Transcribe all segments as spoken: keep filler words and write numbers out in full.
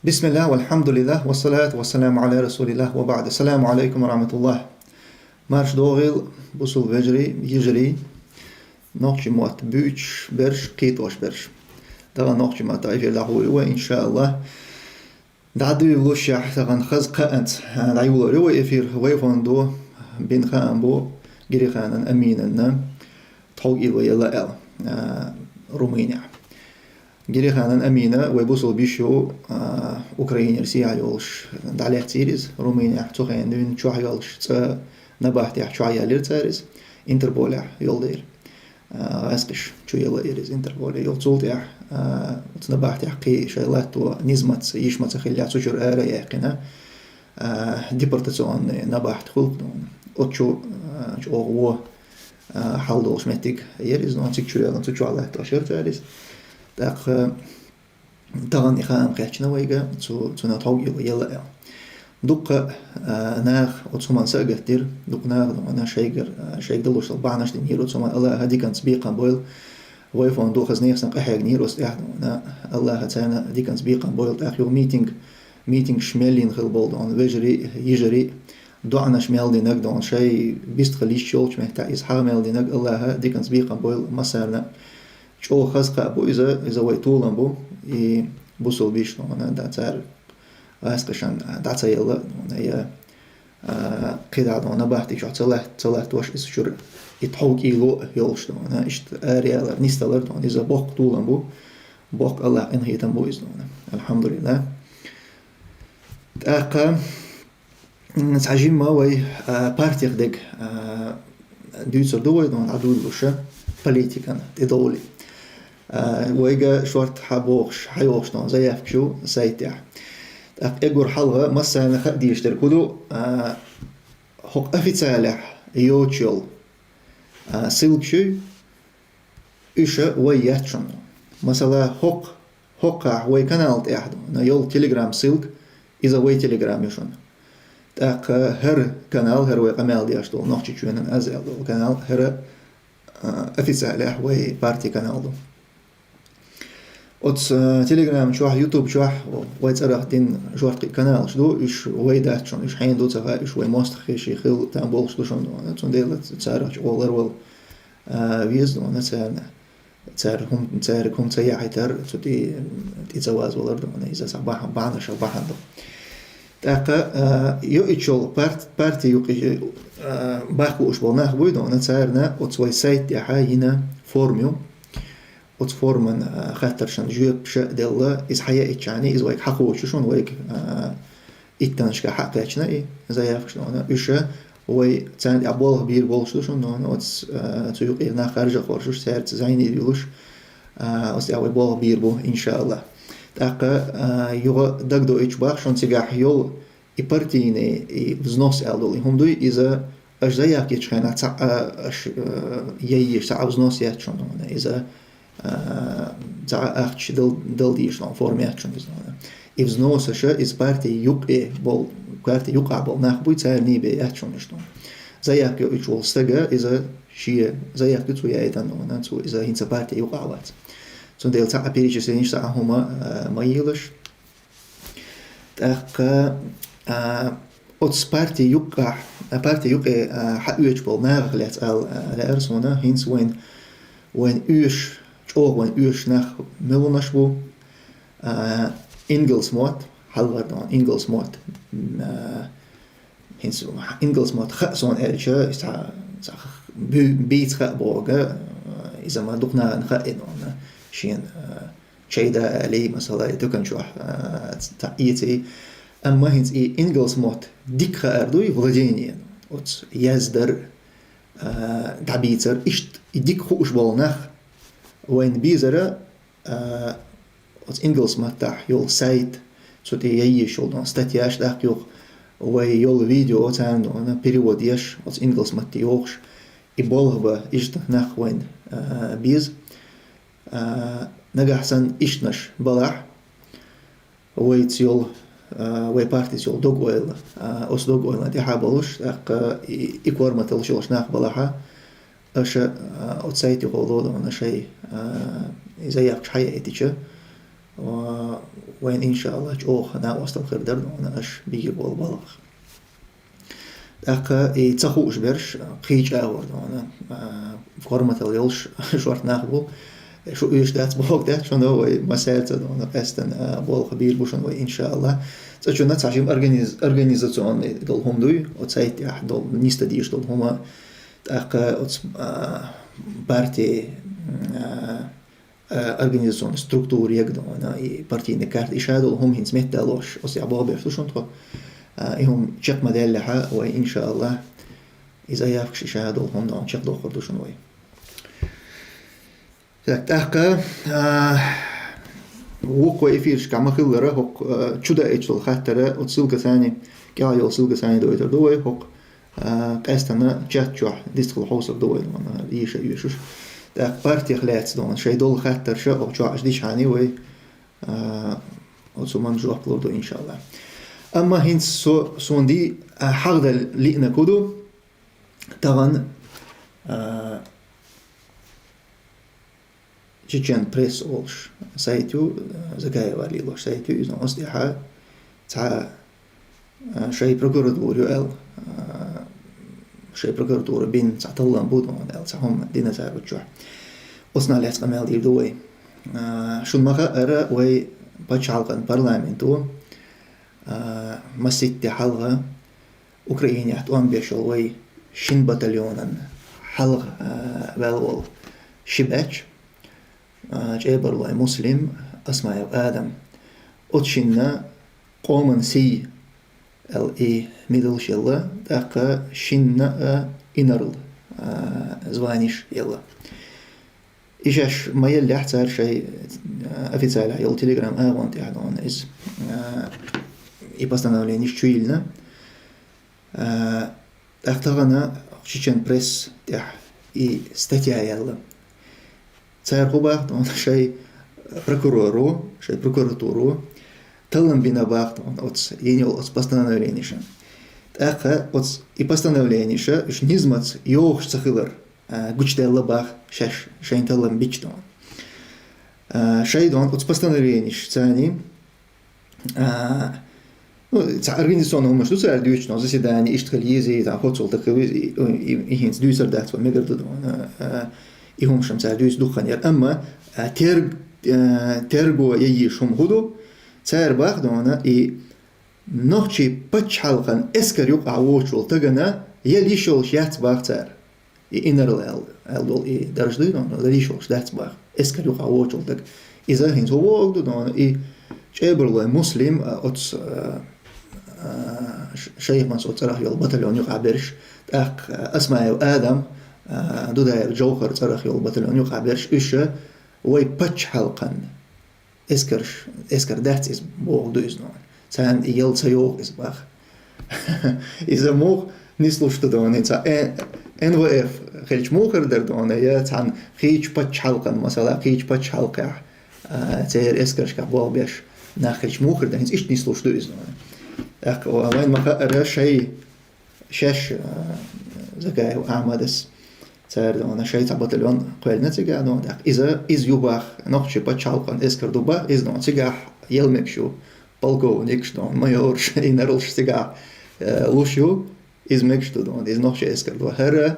بسم الله والحمد لله والصلاة والسلام على رسول الله وبعد. السلام عليكم ورحمة الله. Марша догӀийла, бусалба вежарий, йижарий, нохчийн мотт буьйцуш берш, кхеташ берш. Тахан нохчийн маттахь эфир дӀахьур ю вай, иншааллахӀ. ДӀадуьйлалуш яхь, тахан хаза кхаанца, а, дӀайолор ю вай эфир, вай фонду бина хаам бу Гириханан Аминанна тхьовкӀело елла аьлла, а, Румынехь. Гириханан Амина вай бусалба йиша ю, а, Украинера сехьа йолуш дӀалецира иза Румынехь, цу хенахь дуьйна чохь йолуш цӀа набахтехь чохь яьллера цара иза, Интерполехь йолу дела. А, гӀаскхаша чу елла ира иза Интерполе. Юха цул тӀаьхьа, а, оцу набахтехь кхин шайн латто низамца, йиша ма ца хиллехь, цу чуьра ара а яьккхина, а, депортационный набахт хуьлу. Оцу чу, а, чӀогӀа вон, а, хьал долуш меттиг яра иза, но цига чу яьлла, цу чохь латтош яра цара иза. ТӀаккха тахана и хаам кхаьчна вайга, цу, цунах тхьовкӀело елла аьлла. Дуккха, а, наха оцу хӀуманна са а гатдира, дукха наха ду хьуна шайгара, а, шайга далуш долу бахьанаш динера оцу хӀуманна, АллахӀа диканца бекхам бойла, вай фонду хаза нехан санна къахьегнера оцу тӀехь ду хьуна, АллахӀа царна диканца бекхам бойла, тӀаккха юха митинг, митингаш мел йина хилла болу ду хьуна, вежарий, йижарий, доӀанаш мел динарг ду хьуна, шайн бистхила йиш йолчу меттехь иза хьагӀ мел динарг, АллахӀа диканца бекхам бойла массарна. ЧӀогӀа хаза кхаъ бу иза, иза вай толам бу, и бусалба йиша ду хьуна, да, цара гӀаскхашна дӀа ца елла ду хьуна, я, а, кхидӀа ду хьуна, набахти чохь ца лат-, ца латтош иза чуьра, и тхьовкӀело йолуш ду хьуна, иштта араялар, нисдалар ду хьуна, иза боккха толам бу, боккха АллахӀан къинхетам бу иза ду хьуна. АлхьамдулиллахӀ. ТӀаккха М, цхьа жимма вай, а, партих дерг, а, дуьйцур ду вай, дӀадуьйлалуш, политикан тӀедовлий. А, вайга шорта хьабохуш, хьайогӀуш ду хьуна заявкаш ю сайтехь. ТӀаккха эггара хьалха массарна хаа дезаш дерг хӀун ду, а, хӀокху официалехь йоцуш йолу, а, ссылкаш юй, уьш вай яц шуна. Масала, хӀокху, хӀокхахь вай канал тӀехь ду, но йолу Telegram ссылка, иза вай Telegram ю шуна. ТӀаккха хӀара канал, хӀара вай къамел деш долу, Нохчийчоьнан аз аьлла долу канал, хӀара, а, официалехь вай парти канал ду. Оцу, а, Telegram чохь, YouTube чохь вай цӀарах дина жорткъи каналаш ду, уьш вай дац шуна, уьш хьенан ду ца хаьа, уьш вай мостагӀий хила там болуш ду шуна, цундела царах чӀогӀа ларвала, а, веза ду хьуна царна. Цара хӀум-, цаьрга хӀума ца яхьийтар, цу тӀе, тӀе ца вазвалар ду хьуна, иза цхьа бахьана, бахьанашах бахьана ду. ТӀаккха, а, йоуьйтуш йолу парт-, парти юкъе, а, баккха лууш болу нах буй ду хьуна, царна оцу вай сайт тӀехь йина форма ю. Оцу форман, а, хаттаршна жоьпаш а делла, иза хьаяийтичхьана, иза вайга хьакхочуш шуна, вайга, а, иттаннашка хьакхаьчна и заявкаш ду хьуна. Уьш вай царна тӀехь болх бийр болуш ду шуна ду хьуна, оцу, а, цу юкъера нах харжа а хоржуш, цаьрца зӀене а дуьйлуш, а, оцу тӀехь вай болх бийр бу, иншааллахӀ. ТӀаккха, а, юха дагадоуьйтуш боху шуна, цигахь йолу и партийный, и взнос аьлла долу и хӀума дуй, иза аша заявка ечу хенахь цхьаъ, а, аша, а, яйеш цхьаъ взнос яц шуна ду хьуна. Иза а, цхьа а ахча дал-, дала дезаш долу форма яц шуна иза ду хьуна. И взносаш, иза парти юкъе болу, парти юкъахь болу нах буй, царний бен яц шуна уьш ду хьуна. Заявка йоуьйтуш волу стага, иза шен заявка цо яийтина ду хьуна, цо иза хӀинца парти юкъахь вац. Цундела цхьа а перечисленеш, цхьа а хӀума, а, ма елаш. ТӀаккха, а, оцу парти юкъахь, а, парти юкъе, а, хьаоьцуш болу нахах лаьцна ала, а, лаьара суна, хӀинца вайн, вайн оьшуш, чӀогӀа вайн оьшуш нах муьлханаш бу, а, ингалс мотт, хьалхара ду хьуна, ингалс мотт, м, а, хӀинца ингалс мотт хаьа суна аьлча, иза цхьа, цхьа бу-, бийца хаьа бохург, а, иза ма дукха нахана хаьа ду хьуна, шена, а, чай да алий, масала, и дукан чохь, а, ца-, ца-, эций. Амма хӀинца и ингалс мотт дика хаар дуй, владение, оцу яздар, а, дӀабийцар, иштта и дика хууш болу нах вайна безара, а, оцу ингалс маттахь йолу сайт, цу тӀе яйеш йолу статьяш, тӀаккха юха вай йолу видео царна перевод еш, оцу ингалс матте йохуш, и болх бан иштта нах вайна, а, беза. А, нагахь санна ишттанаш балахь, вайца йолу, а, вай партица йолу дог-ойла, а, оцу дог-ойлан тӀаьхьа болуш, тӀаккха и, и корматаллаш йолуш нах балахьа, аша, а, оцу сайтехула лолахана шай, а, и заявкаш хьаяийтича, А, вайн, иншааллахӀ, чӀоагӀа накъостал хир дар дона аша бийр бола балхах. ТӀаккха и ца хууш берш кхеча агӀор дона, а, форматал йолуш шорта нах бу. Шу уьш дац, боху дац, шуна вай масаьрца дона, къаьстина, а, болх бийр бу шуна вай, иншааллахӀ. Цкъачунна цхьа шим организ-, организационный долу хӀума дуй, оцу сайт тӀехь долу, нисдан дийш долу хӀума, тӀаккха оцу, а, парти, а, а, организационный структура ягадона, и партийный карта, и ша долу хӀума хӀинца метталош, оцу тӀехь боху беш ду шуна тхо. А, и хӀума чекх ма-деллехьа, вай, иншааллахӀ, и заявкаш, и ша долу хӀума дона чекхдоккхур ду шуна вай. Так, тӀаккха, а, вукху вай эфирашкахь ма-хиллара, хӀокху, а, чу даийташ долу хаттара, оцу ссылкаца, кӀел йолу ссылкаца дойтур ду вай, хӀокху, а, къаьстина чат чохь дистхила хьовсур ду вай, дона, йиша йоьшуш. ТӀаккха партех лаьцна дона, шайн долу хаттарш а хӀокху чохь аша дичхьана вай, а, оцу хӀуманна жоп лур ду, иншааллахӀ. Амма хӀинца со, суна ди, а, хьагӀдан лиънарг хӀун ду, тахана, а, Чечен Пресс олуш сайт ю, Закаева лелош сайт ю, иза оцу тӀехь цхьа, а, шайн прокуратура ю аьлла, а, шайн прокуратура бина цхьа таллам бу дона аьлла, цхьа хӀума дина цара оцу чохь. Оцунах лаьцна къамел дийр ду вай. А, шуна ма-хаъара, вай пачхьалкхан парламенто, а, маситта де хьалха Украинехь тӀом беш йолу вай шина батальонан хьалха, а, ваьлла волу ши баьчча, а, ЧӀебарлой Муслим, Осмаев Адам. Оцу шинна «Къоман сий» аьлла и медалш елла, тӀаккха шинна а инарла, а, званиш елла. И шаьш ма еллехь, цара шайн, а, официалехь йолу Telegram агӀон тӀехь дона иза, а, и постановлениш чу йиллина. А, тӀаккха тахана Чечен Пресс тӀехь и статья яьлла. Цара хӀун боху дона, шайн прокуроро, шайн прокуратуро таллам бина боху дона оцу, йина йолу оцу постановлениша. ТӀаккха оцу и постановлениша уьш низамца йохуш ца хилар, а, гучудаьлла боху шаьш шайна таллам бича дона. А, шайн дона оцу постановленишца, а, ну, цхьа организационный хӀуманаш ду цара дуьйцуш, но заседание иштта хила еза, цхьа хоццул такха веза, и, и, и хӀинца дуьйцур дац, вай мегар ду дона, а, и хӀуманаш цара дуьйцу дукха хан яра. Амма, а, терг-, а, терго яйиш хӀума хӀун ду, цара боху дона, и нохчийн пачхьалкхан эскар юкъахь воцуш волу тагана яла йиш йолуш яц боху цара. И инарла аьлла, аьлла долу и дарж дуй, но лелийш волуш дац боху. Эскар юкъахь воцуш волу таг. Иза хӀинца хӀун боху ду, но и ЧӀебарлой Муслим, а, оцу, а, а, ш-, шайх Мансур цӀарах йолу батальон юкъахь берш, тӀаккха, а, Осмаев Адам, а, Дудаев Джовхар цӀарах йолу батальон юкъахь берш, уьш вай пачхьалкхан эскарш, эскар дац иза, боху ду иза, но царна и яла ца йогӀу иза боху. Иза муха нислуш ду дона, цхьа Н-, Н В Ф хилча муха хир дара дона, я цхьана кхечу пачхьалкхан, масала, кхечу пачхьалкхехь, а, церан эскаршкахь болх беш нах хилча муха хир дара, хӀинца иштта нислуш ду иза дона. ТӀаккха вайн ма-хаъара шайн Шаьш, а, Закаев Ахьмадас, цара дона шайн цхьа батальон кхоьллина цигахь дона, тӀаккха иза, иза ю боху, нохчийн пачхьалкхан эскар ду боху, иза дона цигахь яла мегаш ю полковникаш дона, майораш, инарлаш цигахь, а, луш ю, иза мегаш ду дона, иза нохчийн эскар ду. ХӀара,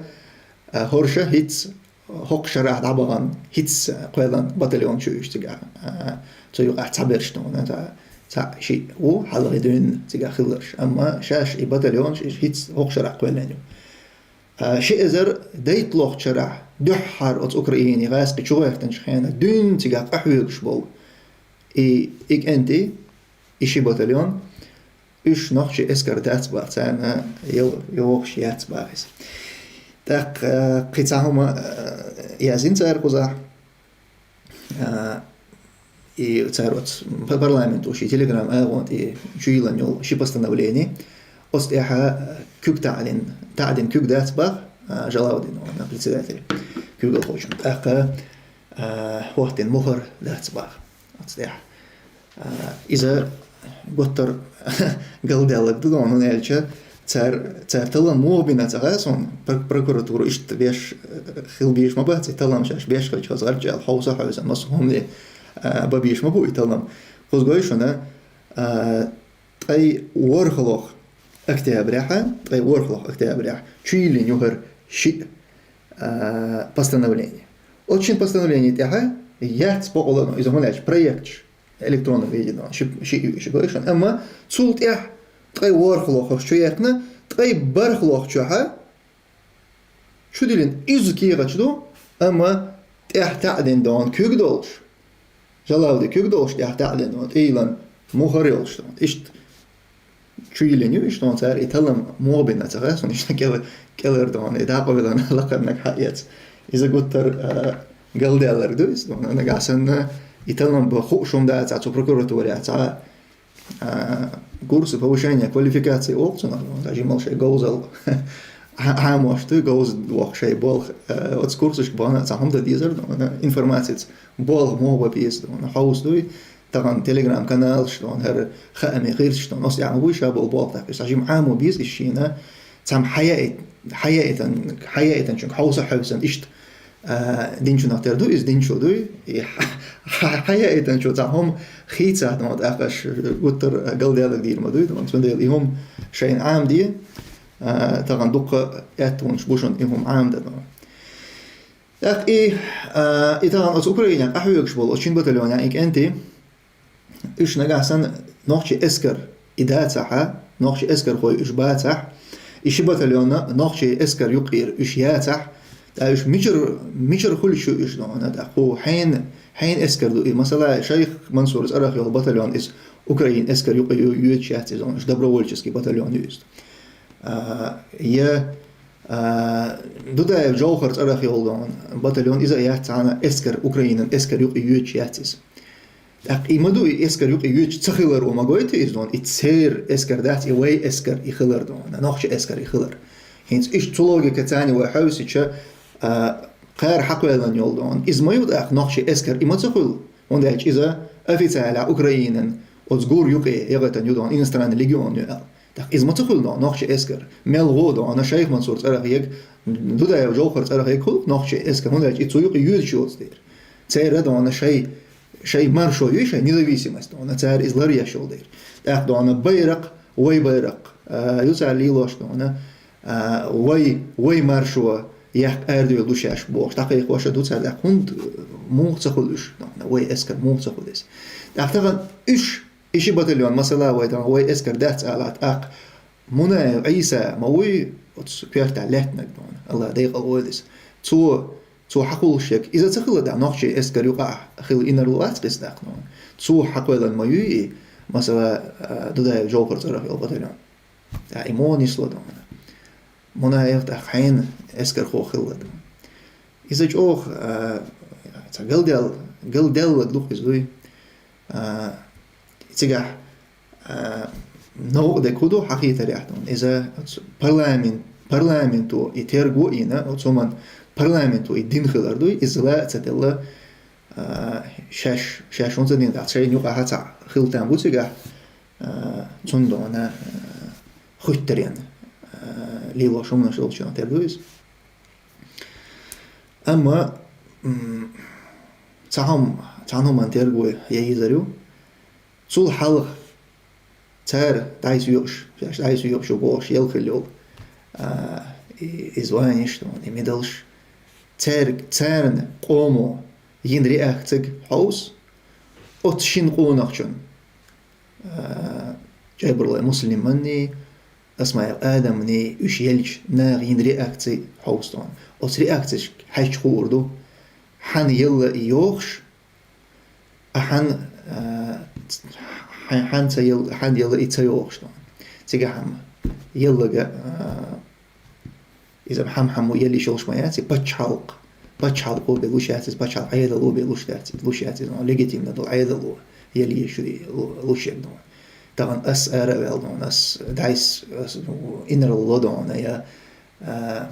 а, хӀорша хӀинца хӀокху шарахь дӀабахана хӀинца кхоьллина батальон чу уьш цигахь, а, цу юкъахь цхьаберш дона, цхьа, цхьа шиъ ву хьалхе дуьйна цигахь хилларш. Амма шаьш и батальонаш, уьш хӀинца хӀокху шарахь кхоьллина ю. А, ши эзар дейтталгӀачу шарахь дуьххьара оцу Украинин гӀазкхий чугӀертачу хенахь дуьйна цигахь къахьоьгуш болу и, и кӀентий, и ши батальон, уьш нохчийн эскар дац боху, царна яла йогӀуш яц боху иза. ТӀаккха, а, кхин цхьа хӀума, а, яздина цара кхузахь. А, и цара оцу па-, парламенто шен Telegram агӀон тӀе чуйиллина йолу ши постановление. Оцу тӀехь, а, куьг таӀдина, таӀдина куьг дац боху, а, Жалавдин, вайн председатель, куьйгалхочун. ТӀаккха, а, хӀоттина мухӀар дац боху оцу тӀехь. А, иза гуттар галдаьлларг ду, хӀунда аьлча цара, цара таллам муха бина ца хаьа суна, прок-, прокуратура иштта беш, э, хила безаш ма бац, и таллам шаьш беш хилча, хаза гӀарчӀ аьлла, хьовса хьовсана, массо хӀумане А, бабиш ма бу и талам. Кхузгой шуна, а, ткъай ворхлох октябряха, ткъай ворхлох октябрях чуйиллина ю хӀара шиъ, а, постановление. Оцу шин постановление тӀехьа яц бокъала, ну, иза хӀун аьлча, проекташ электронном виде, ну, ши, шиъ ю иша гой шуна. Амма цул тӀехьа ткъай ворхлох чу яьккхина, ткъай бархлох чухьа чу диллина иза кехаташ ду, амма тӀехь таӀдина дона куьг долуш, жалавди куьг долуш тӀехь таӀдина дона, тӀейлан мухӀар йолуш дона. Иштта чуйиллина ю, иштта дона цара и талам муха бина ца хаьа, суна иштта кӀела-, кӀелара дона, и дакъовларна лакхарнаг хьаэца. Иза гуттар, а, галдаьлларг ду иза дона, нагахь санна и талам бан хууш хӀума дац, цу прокуратурехь цхьа а, курсы повышения квалификации олу цунах, ну, жимал шайн говзал Ӏа-, Ӏамош ду, говза воккху шайн болх, а, оцу курсашка бахана цхьа хӀума дан дезар, ну, информацица болх муха бан беза, ну, хьовса дуй, тахана телеграм-каналаш, ну, хӀара хаамийн гӀирсаш, ну, оцу тӀехь ма буй ша болу болх даккхиш, цхьа жима Ӏамо беза иза шена, цхьамма хьаяийт-, хьаяийтан-, хьаяийтанчуьнга хьовса хьаьвсина иштта, а, динчунах тера ду, иза динчо дуй. И хьа-, хьа-, хьаяийтанчо цхьа хӀума хийцахь, ну, тӀаккха аша гуттар галдаьлларг дийр ма дуй, ну, цундела и хӀума шайна Ӏамаде, а, тахана дуккха аьттонаш бу шуна и хӀума Ӏамадан, ну. ТӀаккха и, а, и тахана оцу Украинехь къахьоьгуш болу оцу шин батальонехь и кӀентий, уьш нагахь санна нохчийн эскар и дацахьа, нохчийн эскархой уьш бацахь, и ши батальонна нохчийн эскар юккъера уьш яцахь, ткъа уьш мичара, мичара хуьлуш ю уьш дона, ткъа кху хьенан, хьенан эскар ду и? Масала, Шайх Мансур цӀарах йолу батальон иза Украин эскар юкъа ю-, йоьдуш яц иза, уьш добровольческий батальон ю иза. А, я, а, Дудаев Джовхар цӀарах йолу дона батальон иза а яц цхьана эскар, Украинан эскар юкъа йоьдуш яц иза. ТӀаккха и ма ду, и эскар юкъа йоьдуш ца хилар, ма гойту иза дона, и церан эскар дац, и вай эскар и хилар дона, нохчийн эскар и хилар. ХӀинца иштта цу логикаца вай хьаьвсича, а, кхара хьакхоьллина йолу дона, иза ма ю тӀаккха нохчийн эскар, и ма ца хуьлу, хӀунда аьлча иза официалехь Украинан оцу гур юкъе яхийтина ю дона, иностранный легион ю аьлла. ТӀаккха иза ма ца хуьлу дона нохчийн эскар. Мел гӀо дона Шайх Мансур цӀарах ерг, Дудаев Джовхар цӀарах ерг хуьлу нохчийн эскар, хӀунда аьлча и цу юкъа йоьдуш йоцу дера. Церан дона шай, шай маршо ю, шай независимость дона, цара иза ларъеш йолу дера. ТӀаккха дона байракх, вай байракх, а, ю цара лелош дона, а, вай, вай маршо яккха арадевлла ду шаьш бохуш, дӀакхайкхош а ду цара, тӀаккха хӀунда, муха ца хуьлу уьш дона, вай эскар муха ца хуьлу иза? ТӀаккха тахана уьш И ши батальон, масала, вай тахана вай эскар дац алахь, тӀаккха Мунаев Ӏийса ма вуй оцу коьртехь лаьттинарг дона, Алла декъал войла иза. Цо, цо хьакхуллуш ерг, иза ца хилла дӀа нохчийн эскар юкъахь хилла инарло вац кхин даккха дона. Цо хьакхоьллина ма юй и, масала, а, Дудаев Джовхар цӀарах йолу батальон. ТӀаккха и муха нисло дона? Мунаев тӀаккха хьенан эскархо хилла дона? Иза чӀогӀа, а, цхьа галдаьл-, галдаьллаг ду-кх иза дуй. А, цигахь, а, новкъа дерг хӀун ду хьан хетарехь дона? Иза оцу парламент-, парламенто и терго а йина, оцу хӀуманна парламенто и дина хилар дуй, иза ла а ца делла, а, шаьш, шаьш хӀунда ца дина, тӀаккха шайна юкъахь цхьаъ хила там бу цигахь, а, цунна дона, а, хуьттаренна, а, лелош хӀуманаш долчунах тера ду иза. Амма, м, цхьа хӀума, цхьана хӀуманна терго ян йийзар ю. Цул хьалха цара дӀасайоькъуш, шаьш дӀасайоькъуш ю бохуш, ял хилла йолу, а, и, и званеш, и медалш. Цаьрга, царна къомо йина реакцига хьовса, оцу шина къонахчун, а, Чайбурулай Муслиманний, Асмаил Адамний, уьш елча наха йина реакци хьовса дона. Оцу реакцешка хьаьжча хуур ду, хьан елла и йохуш, а хьан, а, хьан, хьан ца ел-, хьан елла и ца йохуш дона. Цигахь хьан еллага, а, иза хьан-хьан мо елла йиш йолуш ма яц, и пачхьалкх, пачхьалкхо бен луш яц иза, пачхьалкх Ӏедало бен луш яц, луш яц иза, легитимна долу Ӏедало елла йиш ю и лу-, луш ерг дона. Тахана ас ара а ваьлла дона, ас дӀайс, ас инарла ло дона, я, а,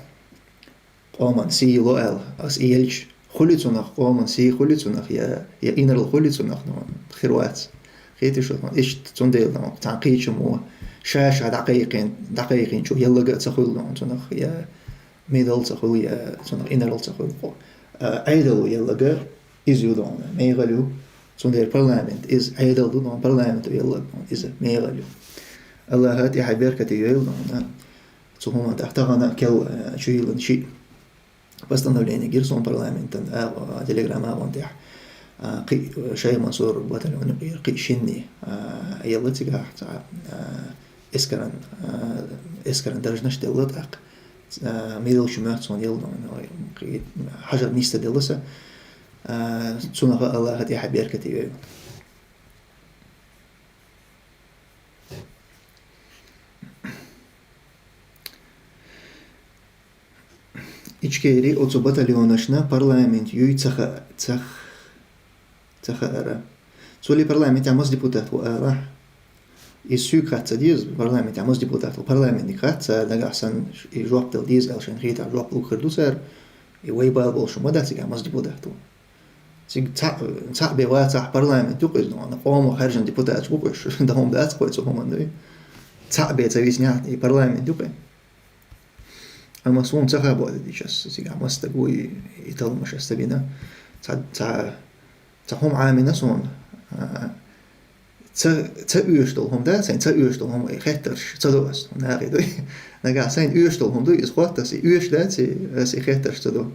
къоман сий ло аьлла, ас и елча, хуьлий цунах, къоман сий хуьлий цунах, я, я инарла хуьлий цунах, ну, хир вац. Кхетий шу, ну, иштта цундела, ну, цхьана кхечамо, ша-ша дӀакхайкхин-, дӀакхайкхинчо еллага а ца хуьлу, ну, цунах, я медал ца хуьлу, я цунах инарла ца хуьлу. Кхо-, а, Ӏедало еллага иза ю, ну, мехала ю. Цундела парламент, иза Ӏедал ду, но парламент йолла, иза мегӀал ю. Аллаха тӀехьа беркате йойла, но цу хӀуманна тӀехь тахана кел, э, чу йиллина шиъ постановление гира суна парламентан, а, телеграм агӀон тӀехь. А, кхи, Шайх Мансур батальон юкъера кхи шинни, а, йилла цигахь цхьа, а, эскаран, а, эскаран даржнаш делла тӀаккха. А, мелачу моьтту суна йилла, но, кхи хьажар нисса делла са. А, цунах Аллаха тӀехьа беркате йойла. Ичкери оцу батальонашна парламент юй ца ха-, ца х-, ца хаара. Цули парламентехь маса депутат ву алахь? Иза соьга хатта ца деза, парламентехь маса депутат ву. Парламентниг хатта цара, нагахь санна и жоп дала деза аьлла шайна хетахь, жоп лур ду цара. И вай бала болуш ма дац, цигахь маса депутат ву. Цига цхьаъ, цхьаъ бен вацахь парламент ю-кх иза, но къомах хаьржина депутаташ бу-кх уьш, дан хӀума дац-кх вай цу хӀуманна дуй. Цхьаъ бен ца виснехь, и парламент ю-кх. Амма суна ца хаабо дича, ас цигахь маса стаг ву и, и талламаш ас ца бина. Цхьа, цхьа, цхьа хӀума Ӏамийна суна. А, ца, ца оьшуш долу хӀума дац, сайн ца оьшуш долу хӀума, и хеттарш ца до ас, нахе дуй. Нагахь сайн оьшуш долу хӀума дуй, иза хотту ас, и оьшуш дац, и, ас и хеттарш ца до.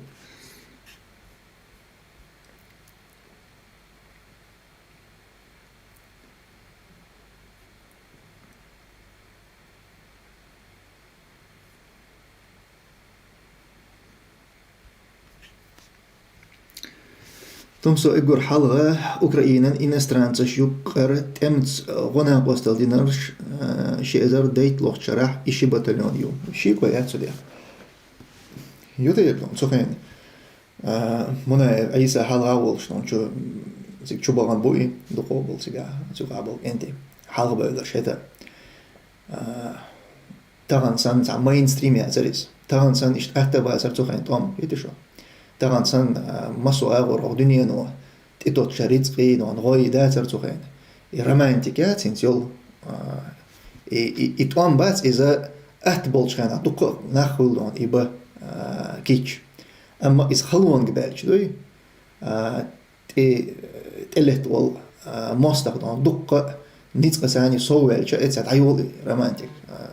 Тумсо, уггар хьалха Украинан иностранцаш юккъера тӀемаца гӀо-накъосталла динарш, э, ши эзар дейтталгӀачу шарахь и ши батальон ю. Ши кхо яц цу дехьа. Ю те, цу хенахь. А, Мунаев Ӏийса хьалха а волуш, ну, чу, цига чу бахана бу и, дукха болу цигахь, цигахь болу кӀентий. Хьалха бевлла шета. А, тахана санна цхьа мейнстрим яцара иза. Тахана санна иштта атта бацара цу хенахь тӀом, хӀета шу. Тахана санна, а, массо а агӀор хӀокху дуьнено тӀетоттуш рицкъий, ну, гӀой дацара цу хенахь. И романтика яц хӀинца йолу. А, и, и, и тӀом бац иза атта болчу хенахь дукха нах хуьлу, ну, и бан, а, кийча. Амма иза халонга баьлча дуй, а, тӀе-, тӀелетта волу, а, мостагӀа дон, дуккха а ницкъ санна сов ваьлча, эца дӀайолу и романтик. А,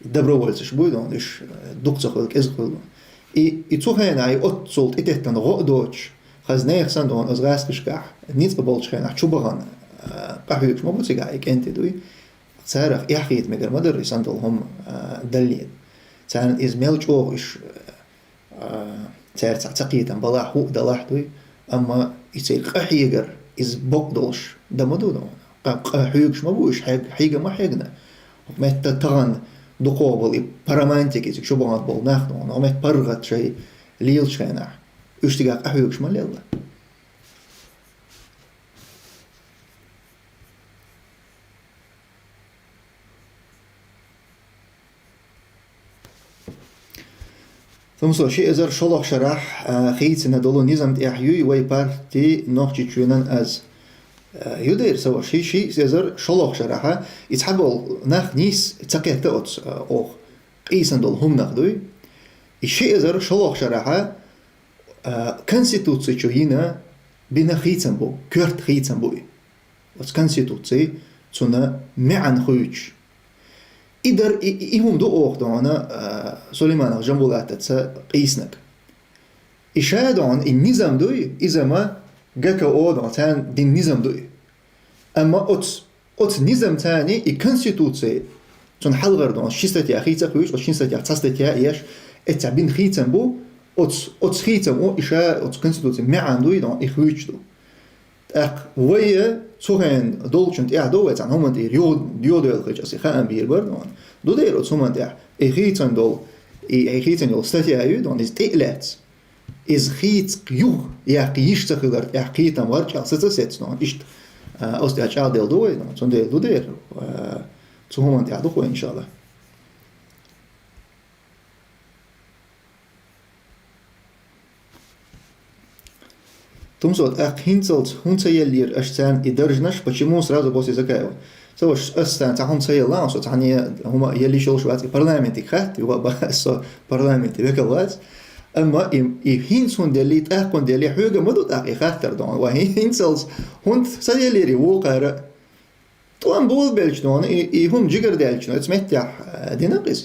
добровольцаш буй дон, уьш, а, дукха ца хуьлу, кӀезиг хуьлу. И, и цу хенахь и оццул тӀететтана гӀо а доцуш, хаза нехан санна дон, оцу гӀазкхашкахь ницкъ болчу хенахь чу бахана, а, къахьоьгуш ма бу цигахь и кӀентий дуй. Царах эхь хета мегар ма дара и санна долу хӀума, а, далле. Царна иза мел чӀогӀа уьш, а, цаьрца ца кхетам балахь, хӀуъа далахь дуй, амма и церан къахьегар, иза бокъ долуш дан ма ду, ну, къа-, къахьоьгуш ма бу уьш, хьег-, хьега ма хьегна. Метта тахана дукхох болу и парамантик, иза чу бахана болу нах, ну, метта паргӀат шай лелачу хенахь, уьш цигахь къахьоьгуш ма лелла. Тумсо, ши эзар шолгӀа шарахь, а, хийцина долу низам тӀехь юй вай парти Нохчийчоьнан аз. А, ю дера, Саваш, ши, ши эзар шолгӀа шарахьа, и цхьаболу нах нийса ца кхетта оцу, а, оха къийсан долу хӀуманах дуй. И ши эзар шолгӀа шарахьа, а, Конституци чу йина, бина хийцам бу, коьрта хийцам бу и. Оцу Конституци цунна маьӀна хуьйцуш. И дар, и, и, и хӀума ду оха дона, а, Сулейманов Жамбулатаца къийснаг. И ша дона, и низам дуй, иза ма ГКО дона, царна дина низам дуй. Амма оцу, оцу низам царна и Конституци, цунна хьалхара дона, ши статья хийца хуьйцуш, оцу шин статья цхьа статья еш, эццахь бина хийцам бу, оцу, оцу хийцам у, и ша оцу Конституци маьӀна дуй дона, и хуьйцуш ду. ТӀаккха вай цу хенахь долчун тӀехь ду вай, цхьана хӀуманна тӀера йо-, йодоьлла хилча, аса хаам бийр бара дона. Ду дера оцу хӀуманна тӀехь, и хийцан долу, и, и хийцан йолу статья ю дона, иза тӀе а лаьцна. Иза хийца юха яккха йиш ца хилар тӀехь кхетам варчӀехь саца сецна дона. Иштта, а, оцу тӀехь чӀагӀделла ду вай дона, цундела ду дера, а, цу хӀуманна тӀехь ду вай, иншалла. Тумсо, тӀаккха хӀинцалц хӀунда ца еллера аша царна и даржнаш, почему сразу после Закаева? Ца ваша, ас царна цхьа хӀума ца елла, со цхьанне хӀума еллиш йолуш вац, и парламентиг хатта, юха а баха, со парламенте векал вац. Амма и, и хӀинца хӀунда деллий, тӀаккха хӀунда деллий, хьоьга ма ду тӀаккха и хаттар дона. Ва хӀин-, хӀинцалц хӀунда ца деллий вокхара? ТӀом болабелча дона, и, и хӀума жигара даьлча, ну, оцу меттехь, а, дина-кх иза.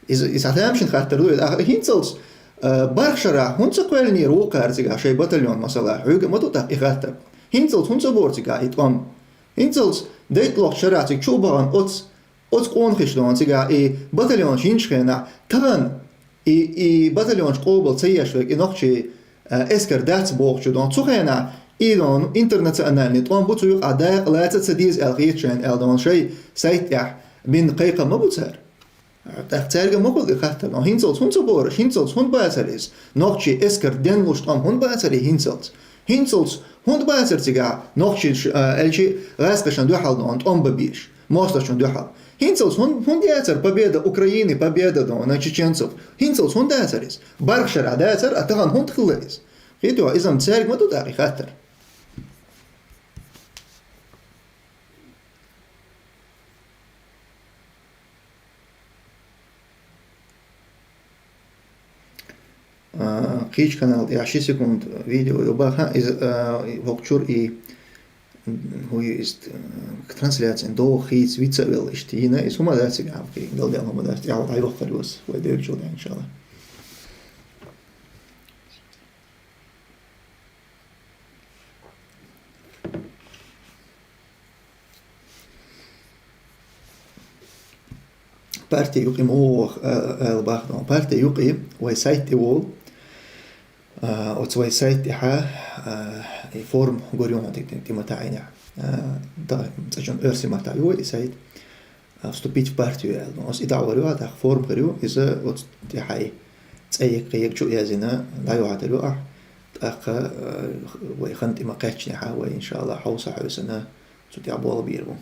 Иза, иза хьан тамашийна хаттар ду, а, хӀинцалц, а, барх шарахь хӀунда ца кхоьллинера вокхара цигахь шайн батальон, масала, хьоьга ма ду тӀаккха и хаттар. ХӀинцалц хӀунда ца бора цигахь и тӀом? ХӀинцалц дайтталгӀачу шарахь цига чу а бахана оцу, оцу къонахаша дона цигахь и батальонаш йинчу хенахь, тахана и, и батальонаш къобал ца еш верг, и нохчий, а, эскар дац бохучу дона. Цу хенахь и дона интернациональный тӀом бу, цу юкъахь дакъа лаца а ца деза аьлла хета шайна аьлла дона шайн сайт тӀехь бина кхайкхам ма бу цара. ТӀаккха цаьрга ма хуьлу и хаттар. Но хӀинцалц хӀунда ца бора, хӀинцалц хӀунда бацара иза? Нохчий эскар денлуш тӀом хӀунда бацара и хӀинцалц? ХӀинцалц хӀунда бацара цигахь нохчий, а, аьлчи гӀазкхашна дуьхьал дона тӀом бан безаш, мостагӀчунна дуьхьал? ХӀинцалц хӀун-, хӀунда яцара победа Украины, победа дона чеченцев? ХӀинцалц хӀунда дацара иза? Барх шарахь дацара, а тахана хӀунда хилла иза? Кхетий, иза-м цаьрга ма ду тӀаккха и хаттар. А, кхечу канал тӀехь ши секунд видео ю баха, иза, а, хӀокху чуьра и, хӀун ю иза, а, трансляцин догӀа хийца вица а велла, иштта йина, иза хӀума дац, цига Ӏамхи, галдаьлла хӀума дац, тӀехь дӀайохкур ю аса, вай девлчул ден, иншалла. Парти юкъе ма вогӀу, а, а, ала бахана. Парти юкъе вай сайт тӀе волу. А, оцу вай сайт тӀехьа, а, и форма гур ю хьуна тӀе, тӀе ма таӀийна. А, да, цӀа чун оьрсийн маттахь ю вай и сайт. А, вступить в партию аьлла. Оцу и дӀа а вара ю, а, тӀаккха форма хир ю, иза оцу тӀехьа и цӀе еккъа, еккъа чу а яздина, дӀайохьуьйтур ю ахь. ТӀаккха, а, вай хан тӀе ма кхаьчнехьа, вай, иншалла, хьовса хьовсана, цу тӀехь болх бийр бу.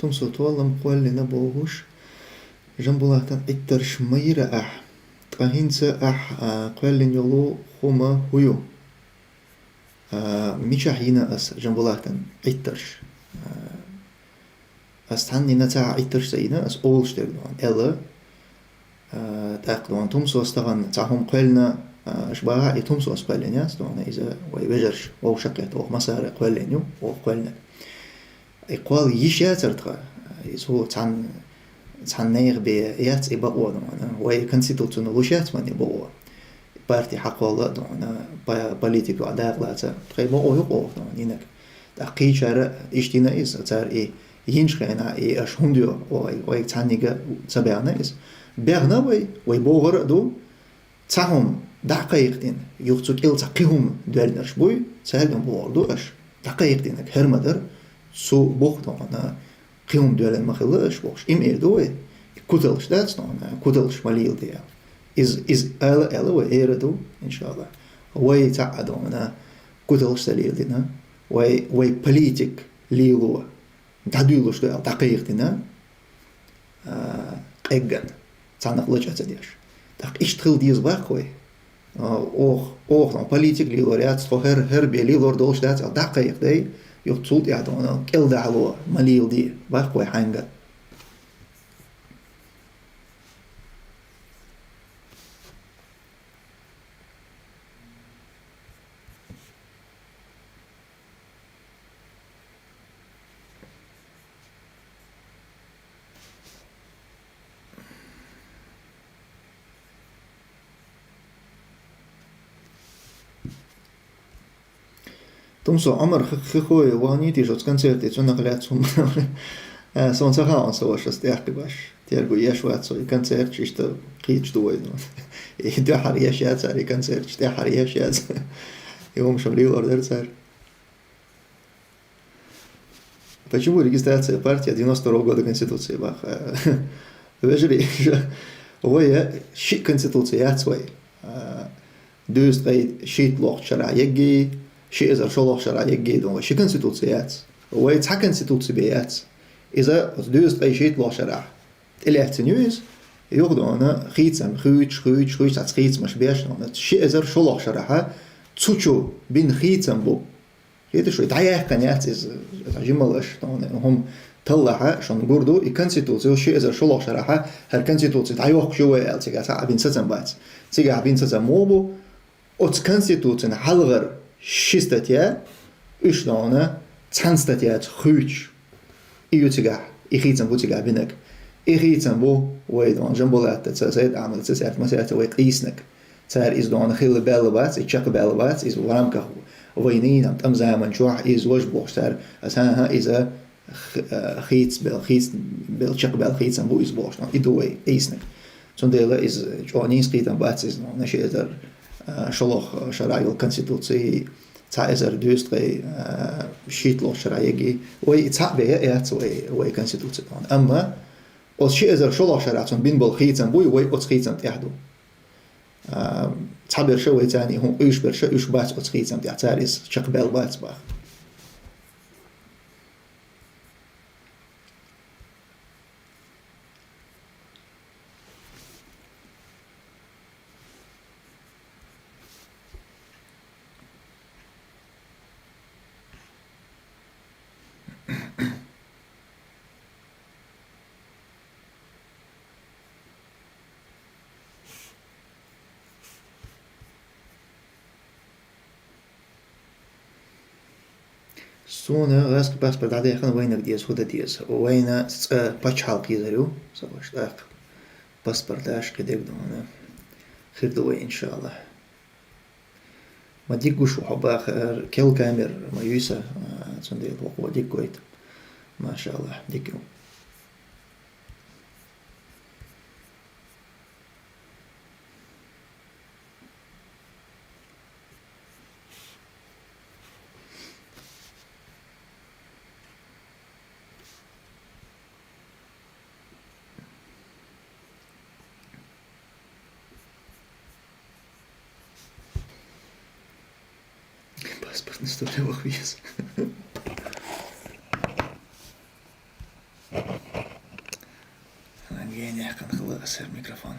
Тумсо, толам кхоьллина бохуш, Жамбулатан Ӏиттарш ма йира ахь, ткъа хӀинца ахь, а, кхоьллина йолу хӀума хӀун ю? А, мичахь йина ас Жамбулатан Ӏиттарш? А, ас цхьанна йина ца Ӏиттарш ца йина, ас олуш дерг ду хьуна, аьлла. А, тӀаккха ду хьуна Тумсос тахана цхьа хӀума кхоьллина, а, аша бахахь, и Тумсос кхоьллина яц ду хьуна, иза вай вежарш вовшахкхетта, оха массара а кхоьллина ю, оха кхоьллина. И кхолла йиш яцара тхан, иза хӀу цхьанна, цхьанна нехан бен яц и бакъо ду хьуна. Вай конституцина луш яц вайн и бакъо. Парти хьакхолла а ду хьуна, по-, политика юкъа дакъа лаца. Тхайн бакъо ю-кх оха ду хьуна йинарг. ТӀаккха кхечара иштта йина иза, цара и йинчу хенахь, и аша хӀунда йо, вай, вайга цхьаннига ца баьхна иза. Баьхна вай, вай бохур а ду, цхьа хӀума дӀа а кхайкхадина, юха цу кӀел цхьа кхин хӀума доьллинарш буй, цаьрга бохур ду аша, дӀакхайкхадинарг хӀара ма дара, цу бух тхуна кхин хӀума доьллина ма хилла аша бохуш. И ма эр ду вай, куталш дац тхуна, куталш ма леладе аьлла. Иза, иза ала а аьлла вай, эр а ду, иншалла. Вай цхьаъ а ду хьуна, куталш ца леладина, вай, вай политик лело дӀадуьйлуш ду аьлла дӀакхайкхадина, а, къегган, цхьаннах лачкъа ца деш. ТӀаккха иштта хила деза баккха вай. А, оха, оха политик лелор яц, тхо хӀара, хӀара бен лелор долуш дац аьлла дӀакхайкхадай, юха цул тӀаьхьа тхуна кӀел дахьало ма леладе баккха вай хьаьнга. Тумсо, Ӏумар, хи-, хи хой, вахнитий шуца концерте, цунах лаьцна хӀума. А, сон ца хаун, со вашас тӀехкхибаш. Терго еш вац, со и концерт, иштта кхийча ду вай, ну. И дуьхьара еш яц, и концерт, тӀехьара еш яц. И хӀумаш лелор дара цара. Почему регистрация партии девяносто второго года Конституции баха? Вежарий, вай ши Конституция яц вай. А, дезткъе шийтталагӀча шарахь егги, ши эзар шоллагӀча шарахь егги, ду вай ши Конституция яц. Вай цхьа Конституция бе яц. Иза дезткъе шийтталагӀча шарахь тӀелаьцна ю иза. Юха, ду вай, хийцам, хуьйцуш, хуьйцуш, хуьйцуш, цхьацца хийцамаш беш, ду вай, ши эзар шоллагӀча шарахь цу чу бина хийцам бу. Хийташ вай, дӀаяьккхина яц иза, жималаш, ду вай, хӀума таллахь, шуна гур ду, и Конституция, ши эзар шоллагӀча шарахь, хӀара Конституция дӀайоккхуш ю вай аьлла, цигахь цхьа а бина сацам бац. Цигахь бина сацам муха бу, оцу Конституцин хьалхара ши статья, уьш, ду вай, цхьана статьяца хуьйцуш. И ю цигахь, и хийцам бу цигахь бинарг. И хийцам бу вай, ду вай, Жамбулатаца, Сайд-Ахьмадаца, цаьрца, масаьрца вай къийсинарг. Цара иза, ду вай, хилла баьлла бац, иза чекхбаьлла бац, иза в рамках войны, там, тӀеман заман чохь иза важа бохуш цара, аса, хӀан-хӀа, иза х-, а, хийцабелла, хийцабелла, чекхбаьлла хийцам бу иза бохуш, ду вай, и ду вай къийсинарг. Цундела иза чӀогӀа нийса кхетам бац иза, ду вай, ши эзар, а, шоллагӀча шарахь йолу Конституций, цхьа эзар дезткъе, а, шийтталагӀча шарахь егги. Вай и цхьаъ бен яц вай, вай Конституция, ду вай. Амма оцу ши эзар шоллагӀча шарахь цунна бина болу хийцам буй, вай оцу хийцам тӀехь ду. А, цхьаберш вай царна и хӀума къуьйсуш берш, уьш бац оцу хийцам тӀехь, цара иза чекхбаьлла бац баха. Суна гӀазкхийн паспорт дӀадаьккхина, вайнарг деза, хӀун дан деза? Вайна цкъа пачхьалкх йизар ю, сан ваша, тӀаккха паспорт даш кхидерг, ду вай, хир ду вай, иншаллахӀ. Ма дика гуш ву хьо баха, хӀара кел камера ма юьйса, а, цундела хӀокхо дика гойту. МашаллахӀ, дика ю. Паспортный столе вахвиз. Генех кан хала асер микрофон.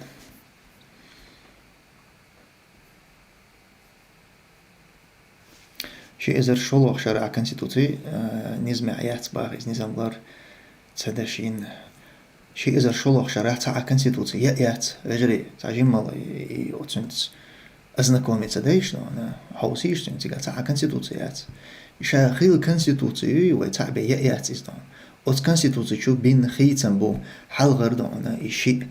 Ши эзар шолгӀа шарахь конституци, э, низамехь яц баха, иза низам лар ца дашийна. Ши эзар шолгӀа шарахь цхьа а конституци я яц, вежарий, цхьа жиммал и, и оцуьнца ознакомиться дайш, но, но, хьовсийш цуьнан, цигахь цхьа а конституци яц. Ша хила конституци юй, вай цхьаъ бен я яц иза, но. Оцу конституци чу бина хийцам бу, хьалхара, но, и шиъ,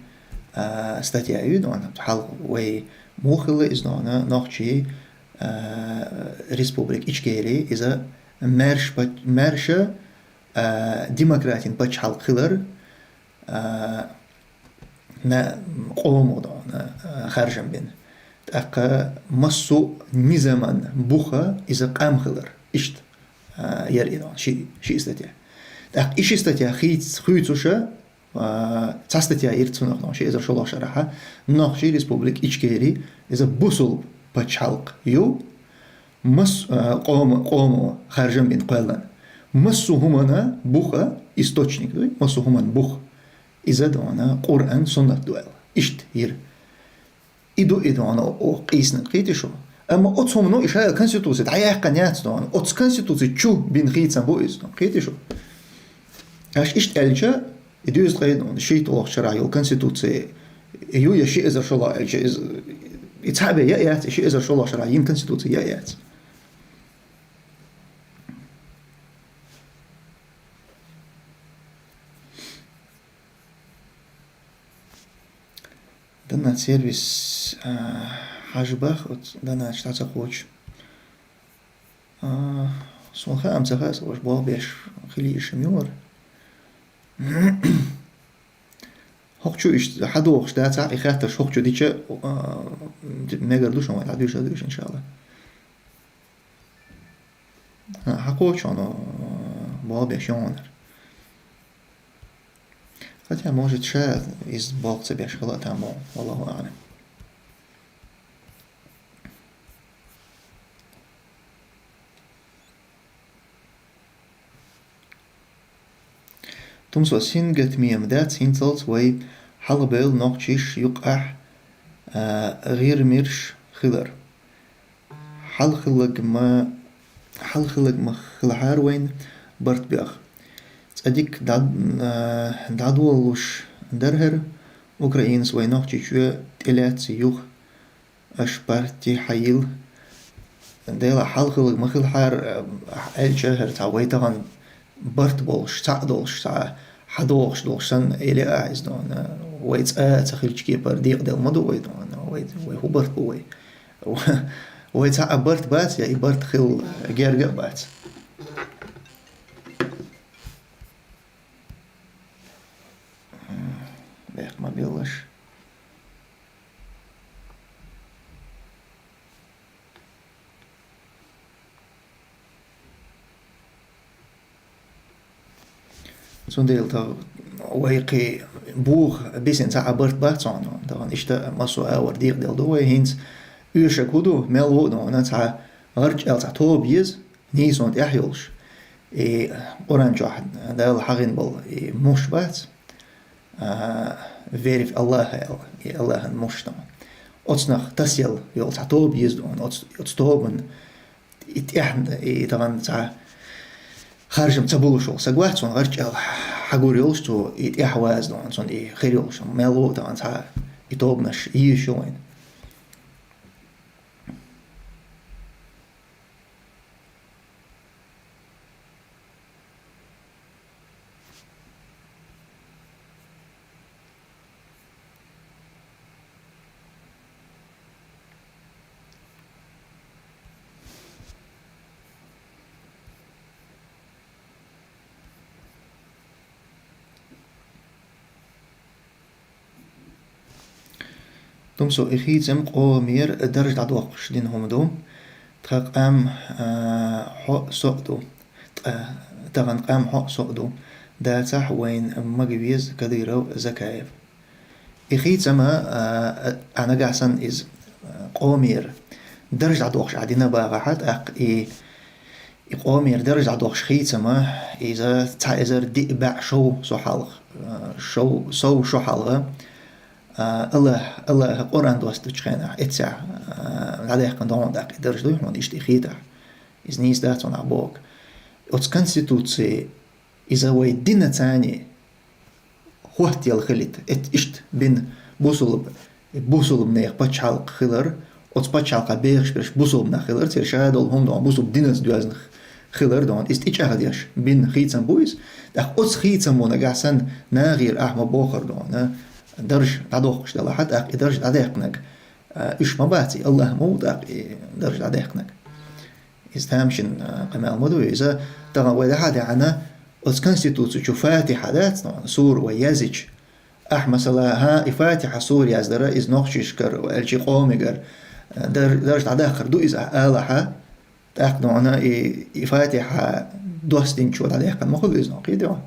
а, статья ю, но, хьалха вай муха хилла иза, но, нохчий, а, республика Ичкери, иза маьрша пач-, маьрша, а, демократин пачхьалкх хилар, а, на-, къомо, а, харжам бина. ТӀаккха массо а низаман буха иза къам хилар. Иштта, а, яра и, ши, ши статья. ТӀаккха и ши статья хийц-, хуьйцуша, а, цхьа статья йира цунах, но, ши эзар шолгӀа шарахьа, нохчий республика Ичкери, иза бусулба пачхьалкх ю, мас-, а, къома-, къомо харжам бина кхоьллан. Массо а хӀумана буха, источник дуй, массо а хӀумана буха. Иза, дона, Къуръан, суннат ду аьлла. Иштта йира. И ду и, дона, о, къийсина, кхийти шу. Амма оцу хӀумано и шайла конституци дӀаяьккхина яц, дона. Оцу конституци чу бина хийцам бу иза, дона. Кхийти шу. Аш иштта аьлча, и дуьйцу ткъе, дона, шийтталгӀачу шарахь йолу конституци ю, я ши эзар шолгӀа аьлча, иза, и цхьаъ бен я яц, и ши эзар шолгӀа шарахь йина конституци я яц. Донат сервис, а, хьажа бах, оцу донаташ дӀа ца кхочу. А, суна хаам ца хаьа, сан ваша болх беш хила йиш ма ю вара. ХӀокху чу иштта хьадогӀуш дацахь, и хаттарш хӀокху чу дича, а, мегар ду шуна вайн дӀадуьйша дуьйш, иншалла. А, хьакхочуш хьуна, а, болх беш ю хьуна. Хотя, может, ша иза болх ца беш хила а там бу, валлаху аӀлам. Тумсо, сингаттаме ма дац хӀинцалц вай хьалхабевлла нохчий юкъахь, а, гӀирмирш хилар. Хьалхалург ма, хьалхалург ма хилахьара вайна барт беха. Цкъа дика дӀа-, а, дӀадолалуш дара хӀара, Украинас вай Нохчийчоь тӀелаьцна юха. Аша парти хьайилла. Делахь хьалхалург ма хилахьара, аьлча, хӀара цхьа вай тахана барт болуш, цхьаъ долуш, цхьа хьадогӀуш долуш санна, элира ахьа иза, дона, вай цкъа а ца хилча кепара декъаделла ма ду вай, дона, вай, вай хӀун барт бу вай? Вай цхьаъ барт бац, я и барт хила герга а бац. Бехк ма биллалаш. Цундела тахана вай кхин буха бисина цхьа а барт бац хьуна. Тахана иштта массо а агӀор декъаделла ду вай. ХӀинца оьшург хӀун ду, мел ву а дона, цхьа гӀарчӀ аьлла цхьа тоба еза, нийсонан тӀехь йолуш. И Къуръан чохь Дала хьахийна болу и муш бац, а, верь в Аллаха аьлла, и Аллахьан муш ду. Оцунах тасъелла йолу цхьа тоба еза дона, оцу, оцу тобанна и тӀехь, и тахана цхьа харжам ца болуш волу саг вац хьуна, гӀарчӀ аьлла хьагур йолуш цо, и тӀехь ваза дона, цунна и хир йолуш, мел ву а тахана цхьа и тобанаш йийш ю вайна. Тумсо, и хийцам къомера дарж дӀадоккхуш дина хӀума ду. Тхан къам, а, хьо а, со а ду. Ткъа тахана къам хьо а, со а ду. Дацахь вайна магавеза Кадыров, Закаев. И хийцам, а, а, нагахь санна иза, а, къомера дарж дӀадоккхуш ахь дина бахахь, тӀаккха и И къомера дарж дӀадоккхуш хийцам, иза цхьа эзар диъ бӀе шов со хьалха, шов, сов шо хьалха, а, Аллах, Аллаха Къуръан достучу хенахь эццехь, а, дӀадаьккхина догӀун даккха и дарж дуй хьуна, иштта и хийтахь. Иза нийса дац хьуна ахь бохург. Оцу конституци иза вай дина царний хӀоттаелла хилийта. Эт иштта бина бусулба, бусулбанех пачхьалкх хилар, оцу пачхьалкха бехаш берш бусулба нах хилар, церан ша долу хӀума дона бусулба диназа доьзна хилар дона. Иза тӀечӀагӀдеш бина хийцам бу иза. ТӀаккха оцу хийцамо нагахь санна нахера ахь ма бохура дона, дарж дӀадоккхуш делахь, тӀаккха и дарж дӀадаьккхинарг, а, уьш ма бац, и Аллах ма ву тӀаккха и дарж дӀадаьккхинарг. Иза тамашийна, а, къамел ма ду. Иза тахана вай дахьа а деана, оцу конституци чу Фатихьа дац, ну, сура вай язйича. Ахь, масала, хӀан, и Фатихьа сура яздара, иза нохчашкара, аьлча и къомигара, а, дар-, дарж дӀадаккхар ду иза, ахь алахьа, тӀаккха, ну, и, и Фатихьа достинчо дӀадаьккхина ма хуьлу иза, ну, кхийдо.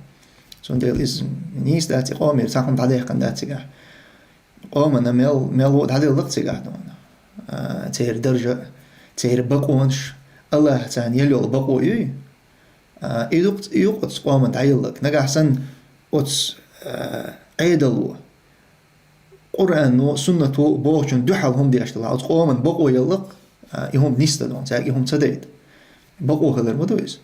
Цундела иза нийса дац, и къомера цхьа хӀума дӀадаьккхина дац цигахь. Къомана мел, мел ву дӀаделлакх цигахь дона. А, церан даржа, церан бакъонаш, Аллаха царна елла йолу бакъо юй. А, и ду-, и ю оцу къоман дӀаелларг. Нагахь санна оцу, а, Ӏедало, Къуръано, суннато бохучун дуьхьал хӀума деш делахь, оцу къоман бакъо еллакх, а, и хӀума нисдан дона, цаьрга и хӀума ца дайта. Бакъо хилар ма ду иза.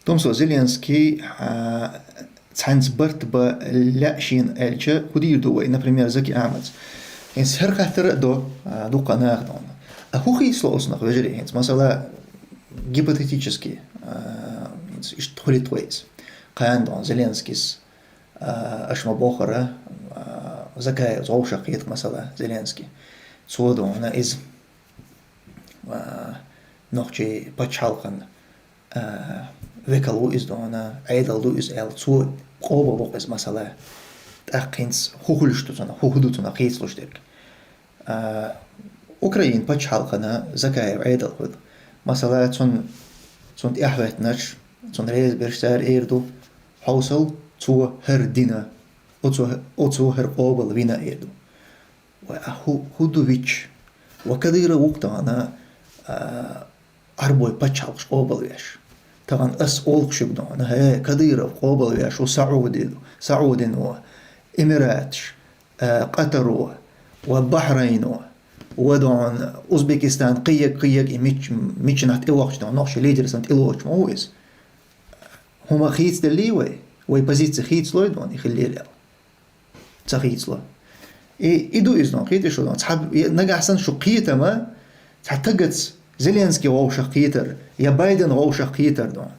Томсо, Зеленский, а, цхьаьнца барт бан лаьа шена аьлча, хӀун дийр ду вай, например, Заки Ахьмадс? ХӀинца хӀара хаттар а до, а, дуккха наха дона. А хӀун хийцало оцунах, вежарий, хӀинца? Масала, гипотетически, а, Иштта хуьлуьйту вай иза. Кхана дона Зеленскийс, а, аша ма бохара, а, Закаевс вовшах кхета, масала, Зеленский. Цо дона иза, а, нохчий пачхьалкхан, а, векал ву иза дона, Ӏедал ду иза аьлла, цо къобал вокх иза, масала. ТӀаккха хӀинца хӀу хуьлуш ду цунах, хӀу, хӀу ду цунах хийцалуш дерг. А, Украин пачхьалкхана Закаев Ӏедал хуьлу. Масала, цун, цунна тӀаьхьахӀоьттинарш, цунна реза берш цара эр ду: «Хьовсал, цо хӀара дина, оцо, оцо хӀара къобал вина», эр ду. Вай, а хӀу, хӀу ду вичча? Ва Кадыров ву-кх тахана, а, Ӏарбой пачхьалкхаш къобалвеш. Тахана ас олу шуьга дона, хӀе, Кадыров къобалвеш ву СаӀуди-, СаӀудин ву, Эмираташ, а, Къатар ву, ва Бахрейн ву, ва дона Узбекистан, кхийяг, кхийяг и мич-, миччанахь тӀевахча дона, нохчий лидер санна тӀелоцуш ма ву иза. ХӀума хийцаделлий вай? Вай позици хийцалой дона, и хиллера аьлла? Ца хийцало. И, и ду иза дона, кхетий шу дона. Цхьа, е, нагахь санна шу кхетама, цхьа тагаци Зеленский вовшах кхетар, я Байден вовшах кхетар дона,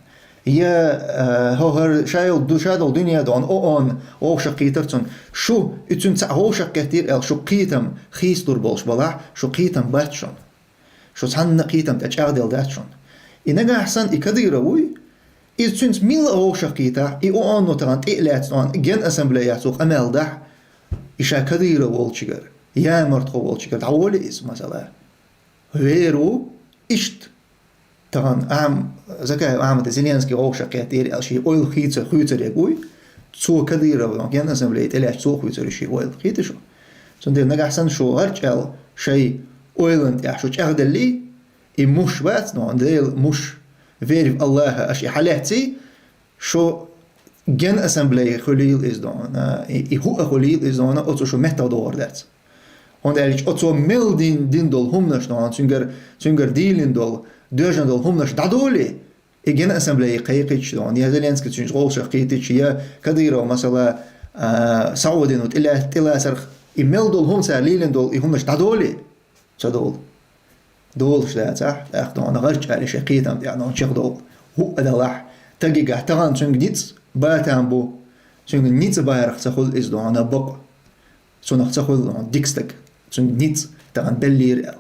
я, э, хӀо-, хӀара ша йолу ду-, ша долу дуьне дона, ООН вовшах кхетар цунна. Шу, и цуьнан цхьаъ вовшах кхеттера аьлла, шу кхетам хийцалур болуш балахь, шу кхетам бац шуна. Шу цхьанна кхетам тӀе чӀагӀделла дац шуна. И нагахь санна и Кадыров вуй, иза цуьнца милла а вовшах кхетахь, и ООН-о тахана тӀе а лаьцна, Генассамблеяца ву къамел дахь, и ша Кадыров волчигара, ямартхо волчигара дӀаволий иза, масала? Вер ву, иштта. Тахана Ахьм-, Закаев Ахьмада Зеленский вовшах кхеттера аьлла, шен ойла хийца-, хуьйцур ерг вуй, цо Кадыров, Генассамблея тӀе лаьцна, цо хуьйцур ю шен ойла. Кхетий шу? Цундела нагахь санна шу гӀарчӀ аьлла шайн ойланна тӀехь шу чӀагӀделлий, и муш бац, но Дела муш, верь в Аллаха, аша и хьалаьцций, шу Генассамблея хуьлийла иза дона, и, и хӀуъа хуьлийла иза дона, оцу шу меттах догӀур дац. ХӀунда аьлча оцо мел дин, дин долу хӀуманаш дона, цуьнгара, цуьнгара дийлина долу, доьжна долу хӀуманаш дӀадолий, и Генассамблея кхайкхича дона, я Зеленский цуьнца вовшах кхетича, я Кадыров, масала, а, СаӀудина тӀела-, тӀелацарх, и мел долу хӀума цара лелийна долу, и хӀуманаш дӀадолий? Ца долу. Долуш дацахь, тӀаккха дона гӀарчӀ аьлла шайн кхетам тӀехь дона чекхдовла. ХӀуъа далахь, тагигахь тахана цуьнга ницкъ батам бу. Цуьнга ницкъ барах ца хуьлу иза дона бакъ. Цунах ца хуьлу дона дика стаг. Цуьнга ницкъ тахана беллийра аьлла.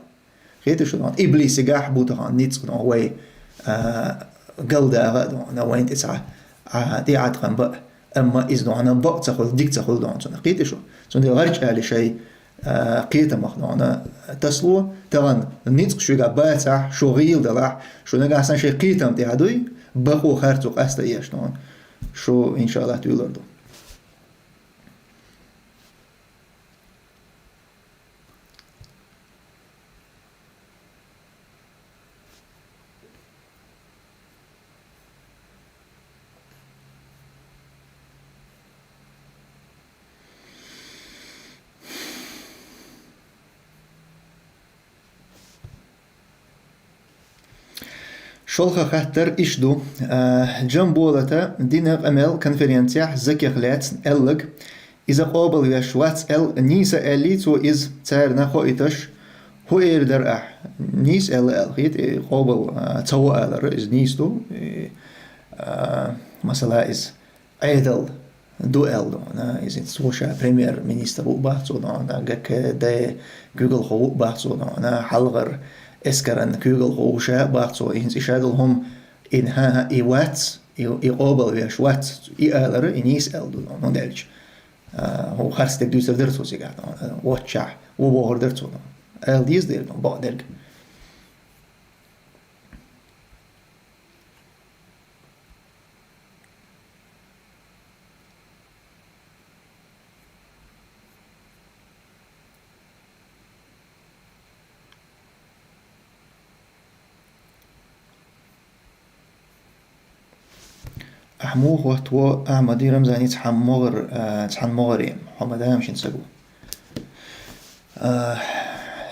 Кхетий шу дона? Иблисигахь бу тахана ницкъ дона вай, а, галдагӀа а дона, вайна тӀе цхьа, а, тӀеӀаткъам баа. Амма иза дона бакъ ца хуьлу, дика ца хуьлу дона цунах. Кхетий шу? Цундела гӀарчӀ аьлла шайн, а, кхетамах дона тасло, тахана ницкъ шуьга бацахь, шу гӀийла далахь, шу нагахь санна шайн кхетам тӀехь дуй, бакъо харцо къаста еш дона. Шу, иншаллах, туьйлур ду. ШолгӀа хаттар иштта ду. А, Джамболата дина къамел конференцехь закех лаьцна аьлларг, иза къобалвеш вац аьлла, нийса аьллий цо иза, царна хоуьйтуш, хӀун эр дара ахь? Нийса аьлла аьлла, хӀета, и къобал, а, ца во алара, иза нийса ду. И, а, масала, иза Ӏедал ду аьлла дона, иза цо ша премьер-министр ву бах цо дона, ГКД куьйгалхо ву бах цо дона, хьалхара эскаран куьйгалхо ву ша бах цо, хӀинца и ша долу хӀума, и, хӀан-хӀа, и вац, и, и къобалвеш вац, и алара, и нийса аьлла ду дона, хӀунда аьлча, а, хӀу харц дерг дуьйцур дара цо цигахь дона, воцчахь, ву бохур дара цо дона. Ала деза дерг дона, бакъ дерг. Ахьа муха хӀоттаво Ахьмади Рамзани цхьана могӀар-, а, цхьана могӀаре, хьо ма дама шина саг ву. А,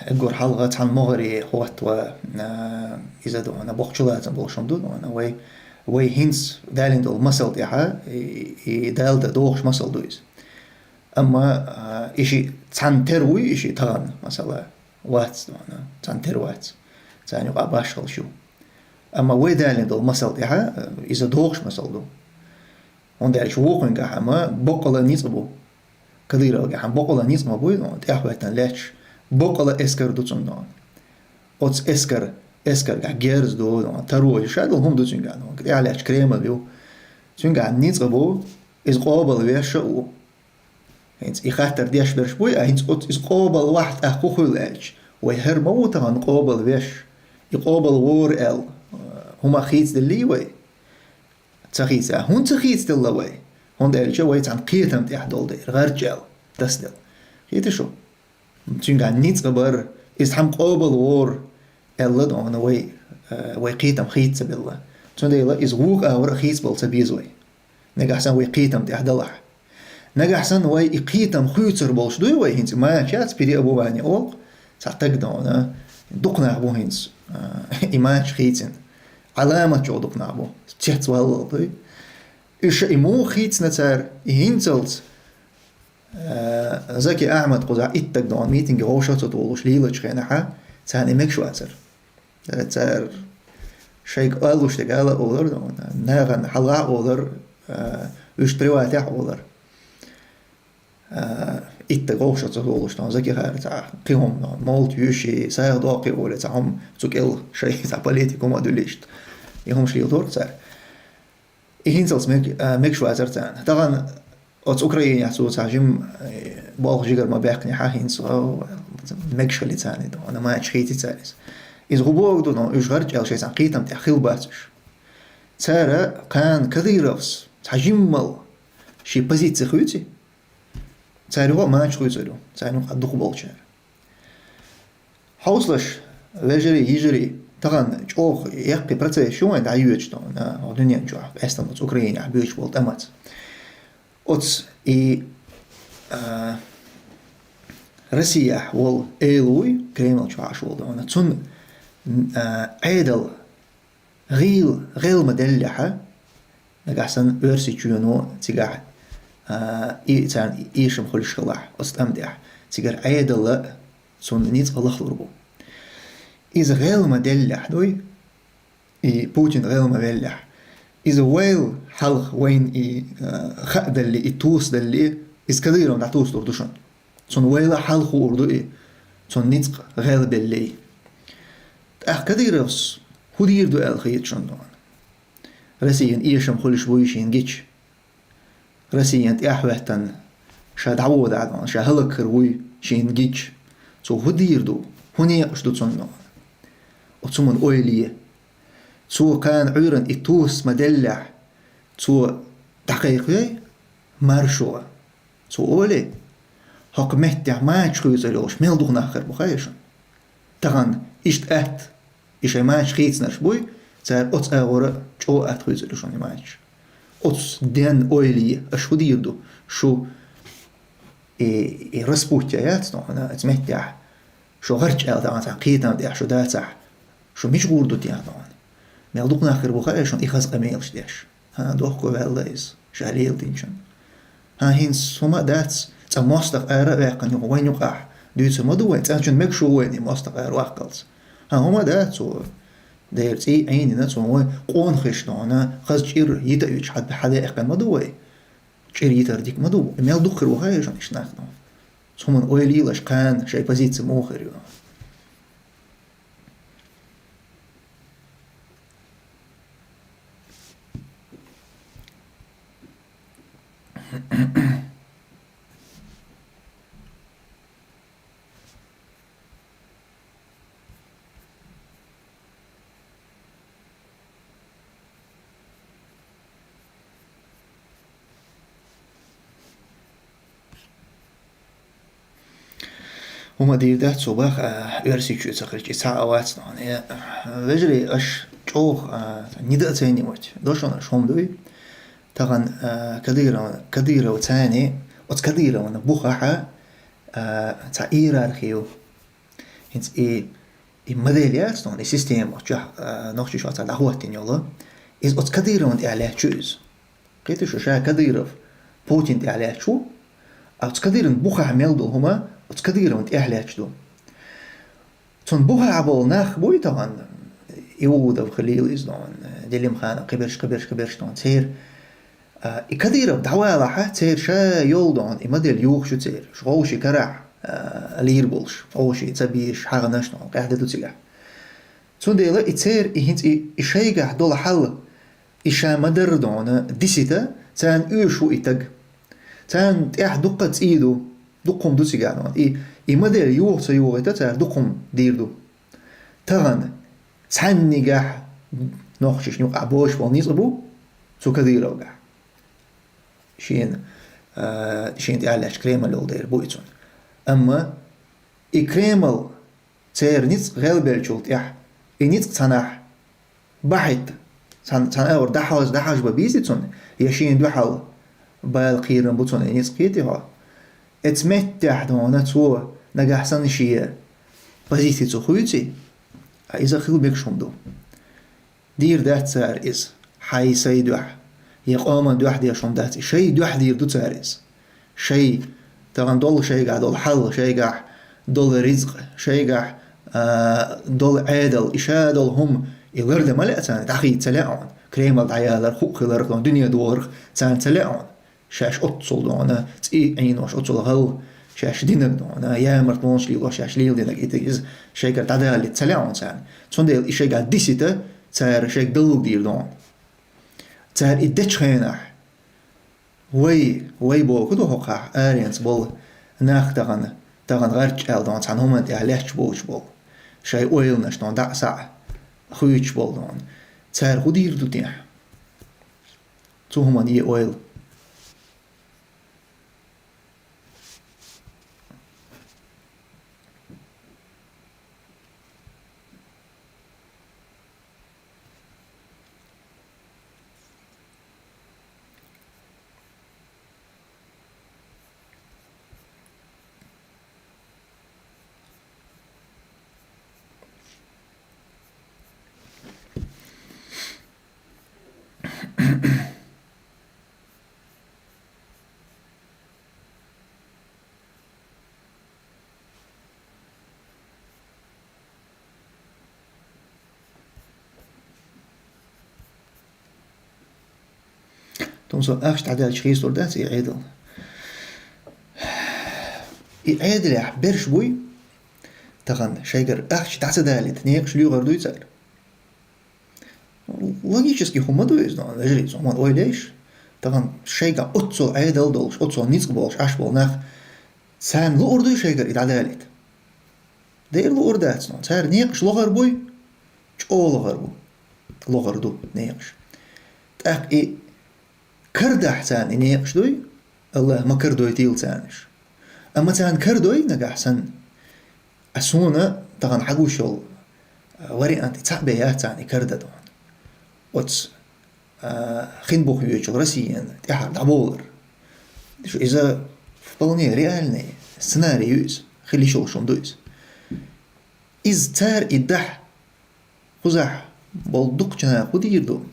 эггар хьалха цхьана могӀаре хӀоттаво, а, иза ду хьуна, боккха чулацам болуш хӀума ду хьуна. Вай, вай хӀинца далийна долу масал тӀехьа, и, и Дала дан дохуш масал ду иза. Амма, а, и шиъ цхьана тера вуй, и шиъ тахана, масала, вац ду хьуна, цхьана тера вац. Царна юкъахь башхалш ю. Амма вай далийна долу масал тӀехь, э, иза догӀуш масал ду. ХӀунда аьлча вукхуьнгахь ма боккъала ницкъ бу. Кадыровгахь боккъала ницкъ ма буй, ну, тӀаьхьахӀоьттина лаьтташ, боккъала эскар ду цуьнан. Оцу эскар, эскаргахь герз ду, ну, таро ю, шадолу хӀума ду цуьнгахь, ну, тӀаьхьа лаьтташ Кремль ю. Цуьнгахь ницкъ бу, иза къобал веш а ву. ХӀинца и хаттар деш берш буй, а хӀинца оцу иза къобал вахь тӀаккха хӀун хуьлу аьлча, вай хӀара ма ву тахана къобал веш, и къобал вора аьлла, хӀума хийцаделлий вай? Ца хийца. ХӀунда ца хийцаделла вай? ХӀунда аьлча вай цхьана кхетам тӀехь долу дера, гӀарчӀ аьлла, тасаделла. Хийтий шу? Цуьнгахь ницкъ а бара, иза хьан къобал вора аьлла, дона вай, э, вай кхетам хийца ца белла. Цундела иза вукху агӀор а хийцабала ца беза вай. Нагахь санна вай кхетам тӀехь далахь. Нагахь санна вай и кхетам хуьйцур болуш дуй вай хӀинца, мачаца переобувание олу, цхьа таг дона, дукха нах бу хӀинца, э, и мача хийцина. Ӏаламат чӀогӀа дукха нах бу, цецваллал дуй. Уьш и муха хийцина цара, и хӀинцалц, Э, Заки Ахьмад кхузахь иттаг дона митинге вовшах ца тухуш лелачу хенахь, царна и мегаш вацара. Э, цара шайга алуш дерг ала а олура, нахана хьалха а олура, э, уьш приватехь а олура. Э, иттаг вовшах ца тухуш, дона Заки хӀара цхьа кхин хӀума, дона молат юьйш, сагӀа доккхий олий, цхьа хӀума цу кӀел шай цхьа политика хӀума а дуьллуш. И хӀумаш лелора цара. И хӀинцалц мег-, а, мегаш вацара царна. Тахана оцу Украинехь цо цхьа жимма, э, болх жигара ма баьккхинехь хӀинца, о, мегаш хили царна и дона, мача хийци цара иза. Иза хӀун боху ду, но уьш гӀарчӀ аьлла шайн цхьана кхетам тӀехь хила бац уьш. Цара кхана Кадыровс цхьа жиммал шен позици хуьйций, цара юха а мача хуьйцур ю, царна юха а дукха болчара. Хьовсалаш, вежарий, йижарий, тахана чӀогӀа яккхий процесс ю вайн дӀайоьдуш дона, а, дуьнен чохь, къаьстина оцу Украинехь буьйцуш болу тӀамаца. Оцу и, а, Россияхь волу эла вуй, Кремль чохь Ӏаш волу дона, цунна, а, Ӏедал гӀийла гӀел ма деллехьа, нагахь санна Оьрсийчоьно цигахь, а, и царна эшам хуьлуш хилахь, оцу тӀам тӀехь, цигара Ӏедалла цунна ницкъ лахлур бу. Иза гӀел ма деллехь дуй, и Путин гӀел ма веллехь. Иза вайл хьалха вайна и, а, хаъдалли, и тусадалли, иза Кадыровна дӀатусалур ду шуна. Цунна вайла хьалха хуур ду и, цунна ницкъ гӀел беллий. ТӀаккха Кадыровс хӀун дийр ду аьлла хета шуна дона? Россиян эшам хуьлуш буй шена гича? Россиян тӀаьхьахӀоьттина ша дӀаводахь дона, ша хӀаллакхир вуй шена гича? Цо хӀун дийр ду? ХӀун некъаш ду цунна дона? Оцу хӀуманна ойла е. Цо кхана Ӏуьйранна и тусас ма деллехь, цо дӀакхайкхой маршо. Цо олий, хӀокху меттехь мача хуьйцур йолуш мел дукха нах хир бу хаьий шуна? Тахана иштта атта, и шайн мача хийцинарш буй, цара оцу агӀора чӀогӀа атта хуьйцур ю шуна и мача. Оцу денна ойла е, аша хӀун дийр ду, шу и, и распутье яц, но хьуна оцу меттехь, шу гӀарчӀ аьлла тахана цхьана кхетам тӀехь шу дацахь, шу мича гӀур ду техьа дона? Мел дукха нах хир бу хаьий шуна и хаза къамелаш деш? ХӀан, дохко ваьлла иза, ша леладинчун. ХӀан, хӀинца хӀума а дац, цкъа мостагӀа ара а ваьккхина юкъа, вайн юкъахь дуьйцур ма ду вай, цкъачунна мегаш ву вайна и мостагӀа ара ваккхалц. ХӀан, хӀума а дац цо, дера цӀий Ӏийнина цо вай къонахашна хьуна, хаза чӀир йита а йиташ хьан, хьан даьккхина ма ду вай. ЧӀир йитар дика ма ду, мел дукха хир ву хаьий шуна иштта нах дона? Цу хӀуманна ойла елаш кхана шайн позици муха хир ю? ХӀума дийр дац цо баха, а, Оьрсийчоь ца хилча, и цхьа а вац, но хьуна. Э, вежарий, аша чӀогӀа, а, недооценивать до шуна аша хӀума дуй. Тахана, а, Кадыров, Кадыров царни, оцу Кадыровна бухахьа, а, цхьа иерархи ю. ХӀинца и, и модель яц, но хьуна, и система оцу чохь, а, Нохчийчохь цара дӀахӀоттийна йолу. Иза оцу Кадыровна тӀехь лаьтташ ю иза. Кхетий шу, ша Кадыров Путин тӀехь лаьтташ ву, а оцу Кадыровн бухахь мел долу хӀума оцу Кадыровн тӀехь лаьтташ ду. Цунна бухахь болу нах буй тахана, Иудов хилийла иза дона, Делимханов, кхиберш, кхиберш, кхиберш дона. Церан, а, и Кадыров дӀавалахьа, церан ша йолу дона, и модель юхуш ю церан. Шу гӀовши карахь, а, лийр болуш, гӀовши ца бийраш, хьагӀанаш дона, къаьхьа де ду цигахь. Цундела и церан, и хӀинца и, и шайгахь долу хьал, и ша ма-дарра дона, дисита, царна оьшуш ву и таг. Царна тӀехь дуккха цӀий ду, дуккха хӀума ду цигахь дона. И, и модель юха ца юхийта, цара дуккха хӀума дийр ду. Тахана цхьаннигахь нохчашна юкъахь бозуш болу ницкъ бу цу Кадыровгахь. Шена, а, шена тӀехь лаьтташ Кремль йолу дера бу и цунна. Амма и Кремль церан ницкъ гӀелбеллачул тӀаьхьа, и ницкъ цхьанахь бахьийта, цхьана, цхьана агӀор дӀахьажа, дӀахьажа бан безий цунна, я шена дуьхьал бала кхерам бу цунна, и ницкъ кхетий хьо? Эцу меттехь дона цо нагахь санна шен позици цу хуьйций, а иза хила мегаш хӀума ду. Дийр дац цара иза, хьай-сай дуьхьа, я къоман дуьхьа деш хӀума дац, и шай дуьхьа дийр ду цара иза. Шай, тахана долу шайгахь долу хьал, шайгахь долу ризкъ, шайгахь, а, долу Ӏедал, и ша долу хӀума, и лардан ма лаьа царна, дӀахийца ца лаьа хьуна. Кремль дӀаялар, хӀуъа хиларх, дуьне дохарх царна ца лаьа хьуна. Шаьш оццул дона, цӀий Ӏийнош оццул гӀал, шаьш динарг дона, ямарт вонаш лелош шаьш леладинарг, и тӀе иза шайгара дӀадалийта ца лаьа хьуна царна. Цундела и шайгахь дисита, цара шайга даллалг дийр дона. Цара и дечу хенахь, вай, вай боху ду хӀокхахь, аренца болу нах тахана, тахана гӀарч аьлла дона, цхьана хӀуманна тӀехь лаьтташ боцуш болу. Шайн ойланаш дона, дӀа а, схьа а хуьйцуш болу дона. Цара хӀун дийр ду техьа? Цу хӀуманна е ойла. Тун со ахча дӀадаьлча хийцалур дац и Ӏедал. И Ӏедалехь берш буй, тахана шайгара ахча дӀа ца далийта, некъаш лоьхур дуй цара? Логически хӀума ду иза, но, вежарий, цу хӀуманна ойла еш. Тахана шайгахь оццул Ӏедал долуш, оццул ницкъ болуш Ӏаш болу нах, царна луур дуй шайгара и дӀадалийта? Дера луур дац, но цара некъаш лохур буй, чӀогӀа лохур бу. Лохур ду некъаш. ТӀаккха и кардахь царна и некъаш дуй, АллахӀа ма кардойтийла царнаш. Амма царна кардой нагахь санна, а суна тахана хьагуш йолу, а, вариант и цхьаъ бен яц царна и кардан дона. Оцу, а, хин бух йоьчул Россияна тӀаьхьара дӀабовлар. Шу иза вполне реальный сценарий ю иза, хила йиш йолуш хӀума ду иза. Иза цара и дахь кхузахь болу дукхачу наха хӀун дийр ду?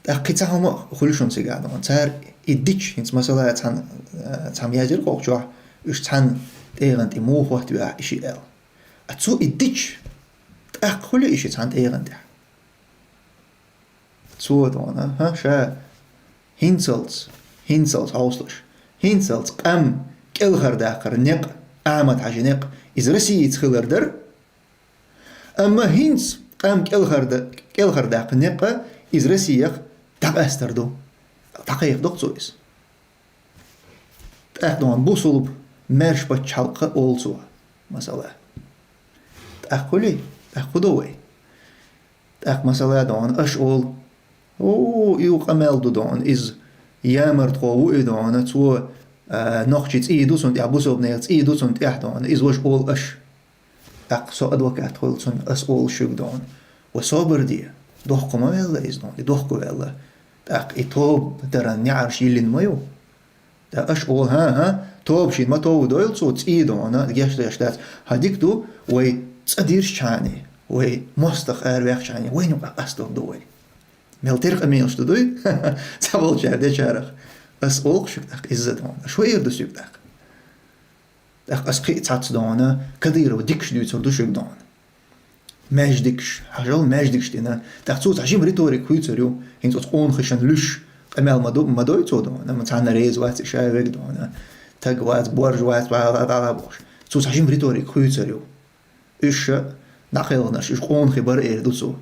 ТӀаккха кхин цхьа хӀума а хуьлу шуна цигахь дона. Цара и дича, хӀинца масала цхьана, э, цхьамма яздира кху чохь, уьш цхьана тӀегӀан тӀе муха хӀоттавехьа и шиъ аьлла. А цо и дича, тӀаккха хуьлу и шиъ цхьана тӀегӀан тӀехь? Цо дона, хӀа, ша хӀинцалц, хӀинцалц хьовсалаш, хӀинцалц къам кӀелхардаккхар некъ, Ахьмад-Хьаьжин некъ, иза Россица хилар дара, амма хӀинца къам кӀелхарда-, кӀелхардаккха некъа иза Россиях дӀакъаьстар ду. ДӀакхайкхадо-кх цо иза. ТӀаккха дона бусулба маьрша пачхьалкх олу цо, масала. ТӀаккха хуьлий? ТӀаккха хӀун до вай? ТӀаккха, масала, дона, аша олу: «О, и ву къамел ду, дона, иза ямартхо ву и, дона, цо, а, нохчий цӀий ду цунна тӀехь, бусулбанех цӀий ду цунна тӀехь, дона, иза ваша олу аша». ТӀаккха со адвокат хуьлу цунна, ас олу шуьга, дона: «Ва собар де, дохко ма ваьлла иза, дона, и дохко ваьлла. ТӀаккха и тоба даран неӀарш йиллина ма ю». ТӀаккха аша олу: «ХӀан-хӀа, тоба шена ма товр дойла цо, цӀий, дона, гечдеш дац». ХӀа, дика ду, вай цӀа дирзичхьана, вай мостагӀа араваьккхичхьана, вайна юкъахь къастор ду вай. Мел тера къамелаш ду дуй? Цхьаболчара дечарах. Ас олу шуьга тӀаккха иза, дона. Аша хӀун эр ду соьга тӀаккха? ТӀаккха ас кхин а цхьацца, дона, Кадырова дикаш дуьйцур ду шуьга, дона. Маьждигаш, хьажал, маьждигаш дина. ТӀаккха цо цхьа жима риторика хуьйцур ю. ХӀинца оцу къонахашна луьш, къамел ма ду, ма дой цо дона, ма цхьанна реза вац и ша вега дона. Таг вац, борж вац, ва-ла-ла-ла бохуш. Цо цхьа жима риторика хуьйцур ю. Уьш дӀакхелхинарш, уьш къонахий бара эр ду цо.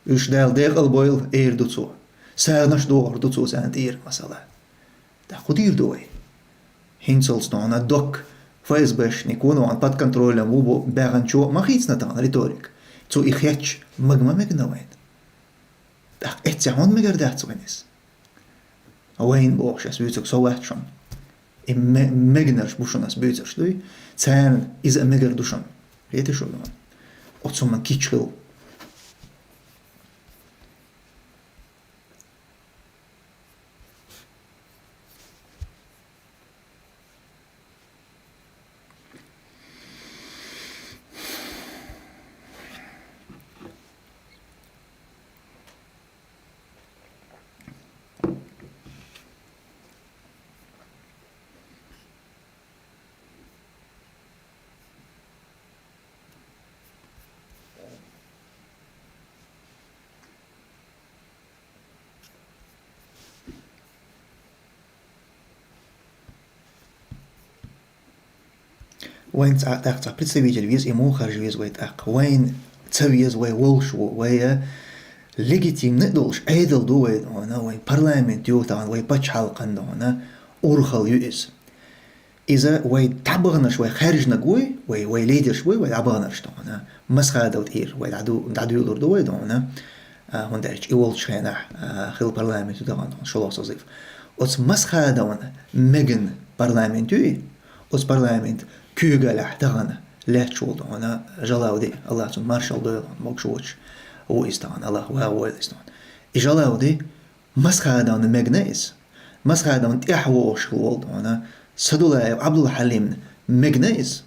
Уьш Дала декъал бойла эр ду цо. СагӀанаш дохур ду цо царна тӀера, масала. ТӀаккха хӀун дийр ду вай? ХӀинцалц дона доккха ФСБшник ву дона, под контролем ву бу баьхначо ма хийцина тахана риторика. Цо и хетча, мага ма мегна вайна. ТӀаккха эццехь хӀунда мегар дац вайна иза? Вайна бохуш ас вуьйцург со вац шуна. И ме-, мегнарш бу шуна ас буьйцурш дуй, царна иза а мегар ду шуна. Хетий шу дона? Оцу хӀуманна кийча хила. Вайн цхьа, тӀаккха цхьа представитель веза, и муха харжа веза вай тӀаккха. Вайн ца веза вай волуш ву, вай легитимный а долуш, Ӏедал ду вай дона, вай парламент ю тахана, вай пачхьалкхан дона, урхалла ю иза. Иза вай дӀабаханарш, вай хаьржинарг вуй, вай, вай лидерш вуй, вай дӀабаханарш дона. Масхадов тӀера вай дӀаду-, дӀадуьйлур ду вай дона. А, хӀунда аьлча и волчу хенахь, а, хила парламент ю тахана дона, шолгӀа созыв. Оцу Масхадовна мегна парламент юй, оцу парламент куьйгаллехь тахана лаьтташ волу дона Жалавди, Аллах цунна маршалла дойла, могуш воцуш ву иза тахана, Аллах вагӀа войла иза тахана. И Жалавди Масхадовна мегна иза. Масхадовна тӀаьхьа вогӀуш хила волу дона Садулаев Ӏабдулхьалимна мегна иза.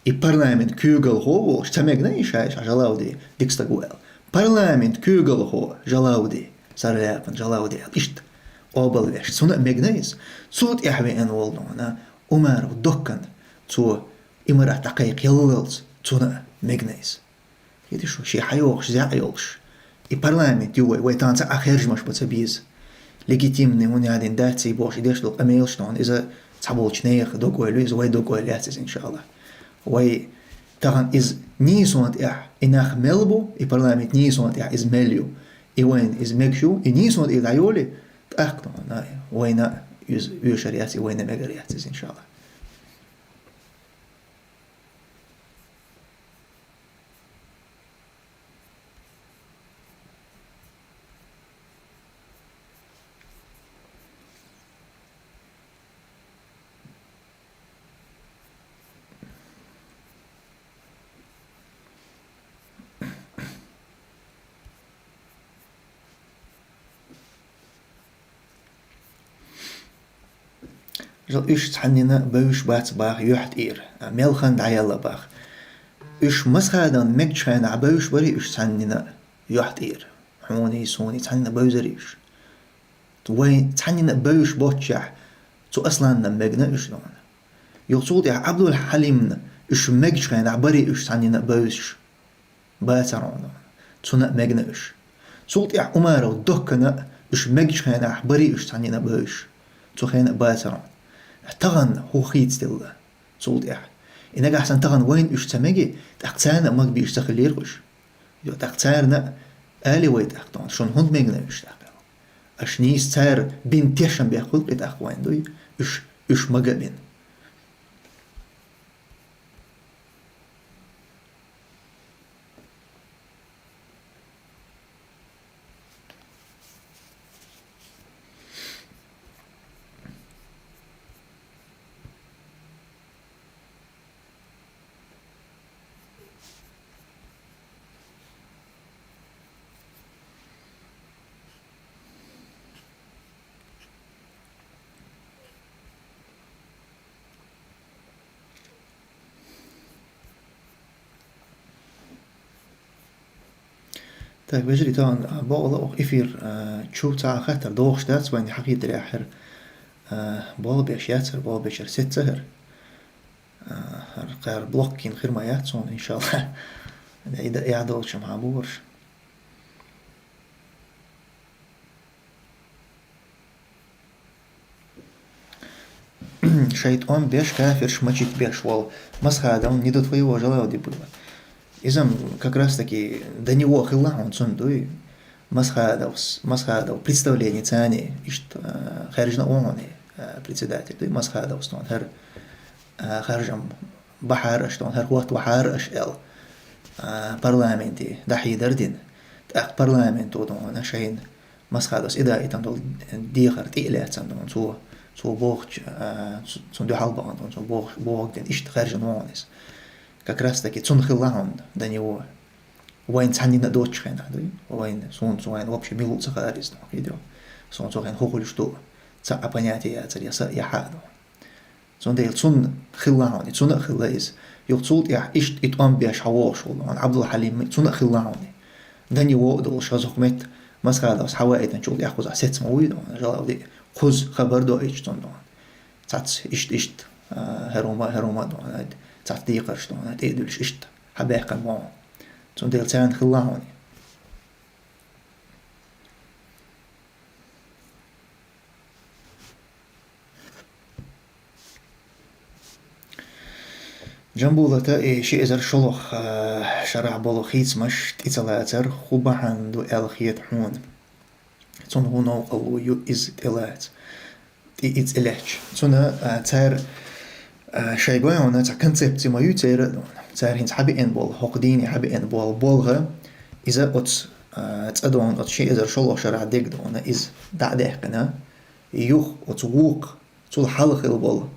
И парламент куьйгалхо волуш ца мегна и ша, ша Жалавди дика стаг ву аьлла. Парламент куьйгалхо Жалавди, Сарлаевна Жалавди аьлла. Иштта къобалвеш. Цунна а мегна иза. Цул тӀаьхьа веана волу дона Умаров Доккана, цо имарат дӀакхайкхаяллалц, цунна а мегна иза. Хетий шу, шен хьайогӀуш, зӀе йолуш. И парламент ю вай, вай тахана цхьа а хаьржамаш бан ца беза. Легитимный ву, яздина дац и бохуш, и деш долу къамелаш тахана, иза цхьаболчу нехан дог-ойла ю, иза вай дог-ойла яц иза, иншаллах. Вай тахана иза нийсонан тӀехь, и нах мел бу, и парламент нийсонан тӀехь иза мел ю. И вайна иза мегаш ю, и нийсонан тӀера дӀайолий, тӀаккха тахана вайна иза оьшур яц, и вайна мегар яц иза, иншаллах. Жа уьш цхьаннина бевзаш бац баха юьхь тӀера, мел хан дӀаяьлла баха. Уьш Масхадовна мегчу хенахь бевзаш барий уьш цхьаннина юьхь тӀера? Хьуний, суний цхьаннина бевзарий уьш? Вай цхьаннина бевзаш боццушехь, цу Асланна мегна уьш дона. Юха цул тӀаьхьа Ӏабдул-Хьалимна уьш мегчу хенахь барий уьш цхьаннина бевзаш? Бацара хьуна. Цунна а мегна уьш. Цул тӀаьхьа Умаров Доккана уьш мегчу хенахь барий уьш цхьаннина бевзаш? Цу хенахь бацара хьуна. Тахана хӀун хийцаделла цул тӀаьхьа? И нагахь санна тахана вайна уьш ца меги, тӀаккха царна а магабийш ца хилира уьш. Йо, тӀаккха царна а али вай тӀаккха тахана, шуна хӀунда мегна уьш тӀаккха? Аша нийса цара бина тешам бехк хуьлу кхин тӀаккха вайна дуй, уьш, уьш мага а бина. Так, вежарий, тахана, а, бакъала оха эфир, а, чу цхьа а хаттар дохуш дац, вайна хьахийдарехь хӀара, а, болх беш яцара, болх бечара сецца хӀара. А, хӀара кхара блок йина хир ма яц суна, иншаллах. И да, и долчам хьан бугӀарш. Шайтан беш, кафирш мачит беш вол Масхадов не до твоего желал ди было. Изам как раз таки до него хилла хьона цун дуй. Масхадовс, Масхадов представление цани, ишт, а, харжна оне, а, председатель дуй, Масхадовс тон хар, а, харжам бахар аш тон хар хот вахар аш эл, а, парламенти дахи дардин. Так парламент удон шайн Масхадовс ида итан дол дихар тиле цан дон цу, цу бохч, а, цу-, цун духал бан дон цу бох, бох ден ишт харжна онес. Как раз таки цун хилла хьона до него. Вайн цанина дочхена, да? Вайн, сун, сун, вайн вообще милуца харис, да, видео. Сун, сун, хухуль, что ца а понятие я царь, я са, я ха, да. Цун дейл, цун хилла хьона, цун хилла из. Юх цул тӀехь ишт ит ам беш хьавогӀуш волу, хьона Абдул Хьалим, цун хилла хьона. Дани во долуш хазух мет, Масхадовс хьава этан чул тӀехь кхуза сец ма вуй, да, жалал ди, кхуз хабар до ич цун, да. Цац ишт, ишт, а, хӀарума, хӀарума, да, цац дийкъарш, да, тӀедуьлш ишт. Хьабаьккхина мо. Цундела царна хилла хьуна. Джамбулата и ши эзар шолгӀа, а, шарахь болу хийцамаш тӀе ца лацар хӀун бахьана ду аьлла хета хьуна? Цунна хӀун новкъарло ю иза тӀелаца? ТӀе иза тӀелаьцча. Цунна, а, цара, а, шайн гойхьуна цхьа концепци ма ю церан а дона. Цара хӀинца хьабеана болу, хӀокху дийне хьабеана болу болга, иза оцу, а, цӀа дона, оцу ши эзар шолгӀа шарахь дерг дона, иза дӀа а даьккхина, юха оцу вукху, цул хьалха хилла болу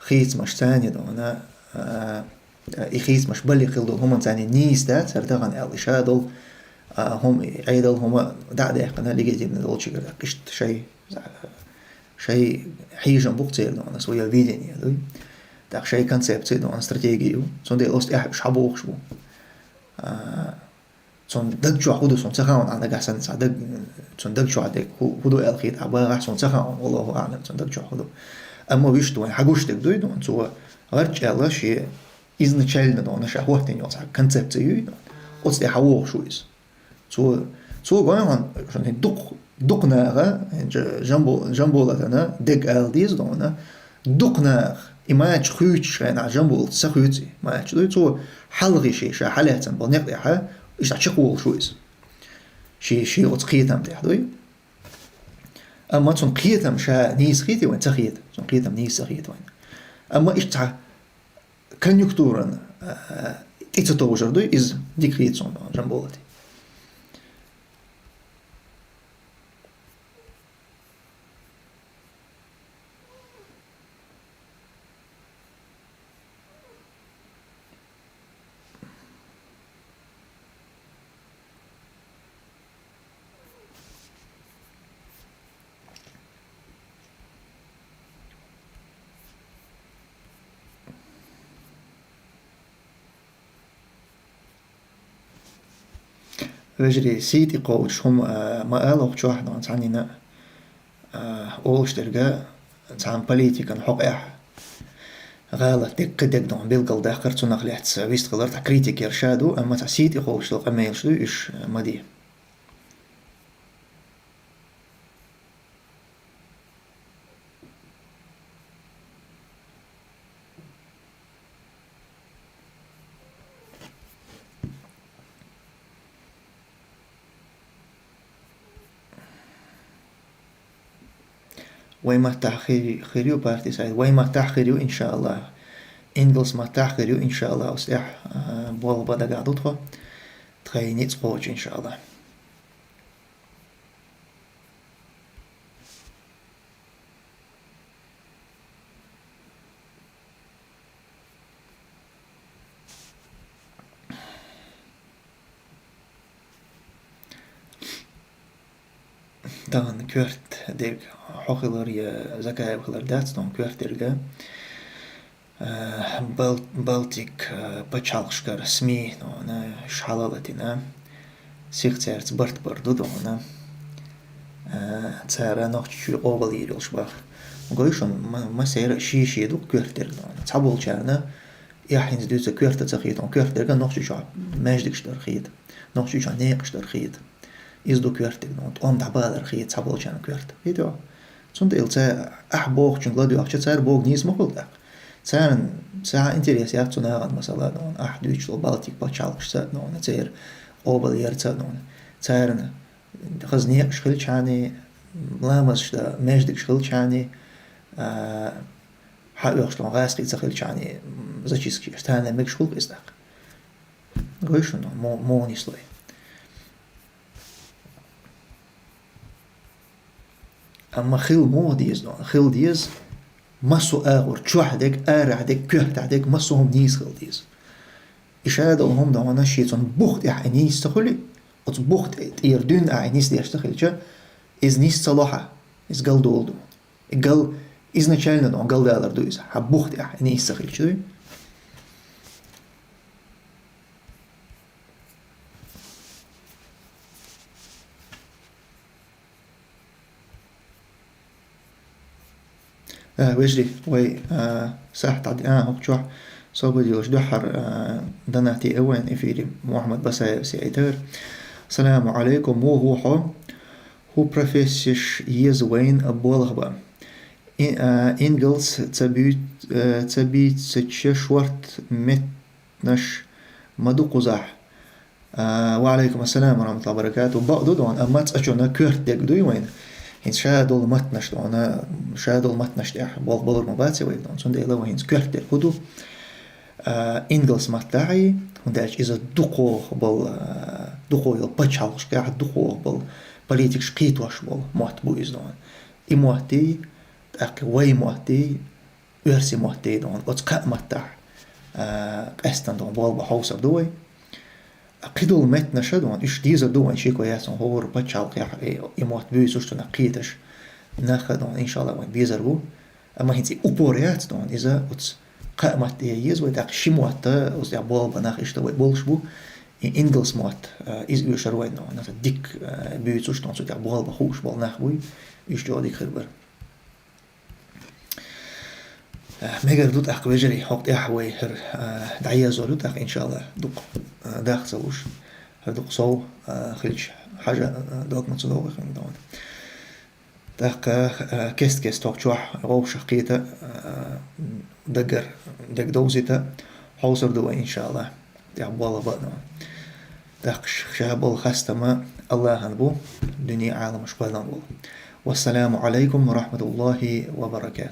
хийцамаш царна дона, а, и хийцамаш бале хилла долу хӀуманца нийса дац, цара тахана аьлла, и ша долу, а, хӀума, и Ӏедал хӀума дӀа а даьккхина, легитимна долчуьра, иштта шайн, шайн хьежам бу-кх церан дона, своё видение дуй. ТӀаккха шайн концепция дона, стратегия ю. Цундела оцу тӀехь уьш хьабохуш бу. А, цунна даг чохь хӀун ду, суна ца хаьа, нагахь санна цхьа даг, цунна даг чохь дерг хӀу-, хӀун ду аьлла хета, а, багахь суна ца хаьа, валлаху аӀлам, цунна даг чохь хӀун ду. Амма вуьшта вайн хьан гуш дерг дуй, дона, цо гӀарчӀ аьлла, шен изначально, дона, ша хӀоттийна йолу цхьа концепция юй, дона. Оцу тӀе хьан вогӀуш ву иза? Цо, цо гой хьуна, шуна дукх-, дукха наха, Жамбо-, Жамболатана дерг ала деза дона, дукха наха, и мача хуьйцуш хенахь Жамболата ца хуьйцу и мача дуй, цо хьалхе шен ша хьалаьцна болу некъ тӀехь, иштта чекхволуш ву иза. Ши, ши оцу кхетам тӀехь дуй. Амма цунна кхетам ша нийса хета вайн, ца хета. Цунна кхетам нийса ца хета вайн. Амма иштта цхьа конъюнктуран, а, тӀе ца товжар дуй, иза дика хета суна, Жамболате. Вежарий, сий тӀе кхочуш хӀума, а, ма ала хӀокху чохь, дона, цхьаннина, а, олуш дерг, цхьана политикан хьокъехь гӀалат дерг, кхин дерг, дона, билгалдаккхар, цунах лаьцна вистхилар, цхьа критика яр ша ду, амма цхьа сий тӀе кхочуш долу къамелаш дуй, уьш, а, ма де. Вай маттахь хир, хир ю, парти сайт. Вай маттахь хир ю, иншааллах. Ингалс маттахь хир ю, иншааллах. Оцу тӀехь, а, болх бан дагахь ду тхо. Тхайн ницкъ кхочу, иншааллах. Тахана коьрта дерг хьо хилар я Закаев хилар дац, тахана коьрта дерг, а, Бал-, Балтик, а, пачхьалкхашкара СМИ, тахана, уьш хьалалатина, сих цаьрца барт бар ду, тахана, а, цара Нохчийчуьра къобал йийр йолуш баха. Гой шуна, ма-, массеран а шен-шен ду коьрта дерг, тахана. Цхьаболчарна Эхь хӀинца дуьйцу коьрта ца хета, коьрта дерг Нохчийчохь маьждигаш дар хета, Нохчийчохь некъаш дар хета. Иза ду коьрта дерг, тӀом дӀабалар хета, цхьаболчарна коьрта. Хетий? Цундела цара ахь бохучуьнга ладоьгӀча, цара боху нийса ма хуьлу тӀаккха. Царна, цхьа интерес яц цу нахана, масала, ахь дуьйцуш долу Балтик пачхьалкхашца, церан къобалъярца, царна хаза некъаш хилчхьана, ламазаш дан маьждигаш хилчхьана, а, хьаоьхуш долу гӀазкхий ца хилчхьана, м, зачистка еш, царна мегаш хуьлу иза тӀаккха. Гой шуна, мо-, муха нислой. Амма хила муха деза, хила деза, массо а агӀор, чохь дерг, арахь дерг, коьртахь дерг, массо а хӀума нийса хила деза. И ша долу хӀума, шен цунна бух тӀехь и нийса ца хуьлий, оцу бух тӀе-, тӀера дуьйна ахь и нисдеш ца хилча, иза нис ца ло хьан, иза галдолу ду. И гал, изначально галдалар ду иза, хьан бух тӀехь и нийса ца хилча дуй. А, вежарий, вай, а, сахьт дӀа-, а, хӀокху чохь собар йолуш дуьххьара, а, донат а вайн эфире Мухьаммад Басаевс яийтара. Саламу алейкум, муха ву хьо? ХӀун профессеш еза вайна болх бан? И, а, ингалс ца буьйц-, а, ца буьйцучу шорта мет- наш ма ду кхузахь. А, ва алейкум ассалам ва рахматуллахи ва баракатух. Бакъ ду, амма цкъачунна коьрта дерг дуй вайна. ХӀинца ша долу маттанаш, ша долу маттанаш тӀехь болх балур ма бац вай, цундела вай хӀинца коьрта дерг хӀун ду? А, ингалс матта а, хӀунда аьлча иза дукхох болу, а, дукхох йолу пачхьалкхашкахь, дукхох болу политикаш кхетош болу мотт бу иза. И мотт а, тӀаккха вай мотт а, оьрсийн мотт а, оцу кхаа маттахь, а, къаьстина болх бан хьовсур ду вай. А кхидолу меттанаш а, уьш дезар ду вайн, шеко яц, хӀора пачхьалкхехь и, и мотт буьйцуш, цунах кхеташ нах а, иншалла, вайн безар бу. Амма хӀинца и упор яц, иза оцу кхаа матта тӀе еза вай, тӀаккха ши мотт а, оцу тӀехь болх бан нах иштта вай болуш бу. И ингалс мотт, а, иза оьшур вайна, дика, а, буьйцуш, цу тӀехь болх бан хууш болу нах буй, уьш чӀогӀа дика хир бара. Э, мегар ду тӀаккха, вежарий, хӀокху тӀехь вай хӀара, э, дӀаерзор ю тӀаккха, иншалла, дукха, э, даха ца луш, хӀара дукха сов, э, хилча хьажа, э, догма ца догӀу хин догӀу. ТӀаккха, э, кест-кест хӀокху чохь вовшах кхета, э, даггара дерг довзийта, хьовсур ду вай, иншалла. ТӀехь болх бан. ТӀаккха ш-, ша болу хастам Аллахьан бу, дуьне Ӏаламаш кхоьллина волу. Вассаламу алейкум ва рахматуллахи ва баракатух.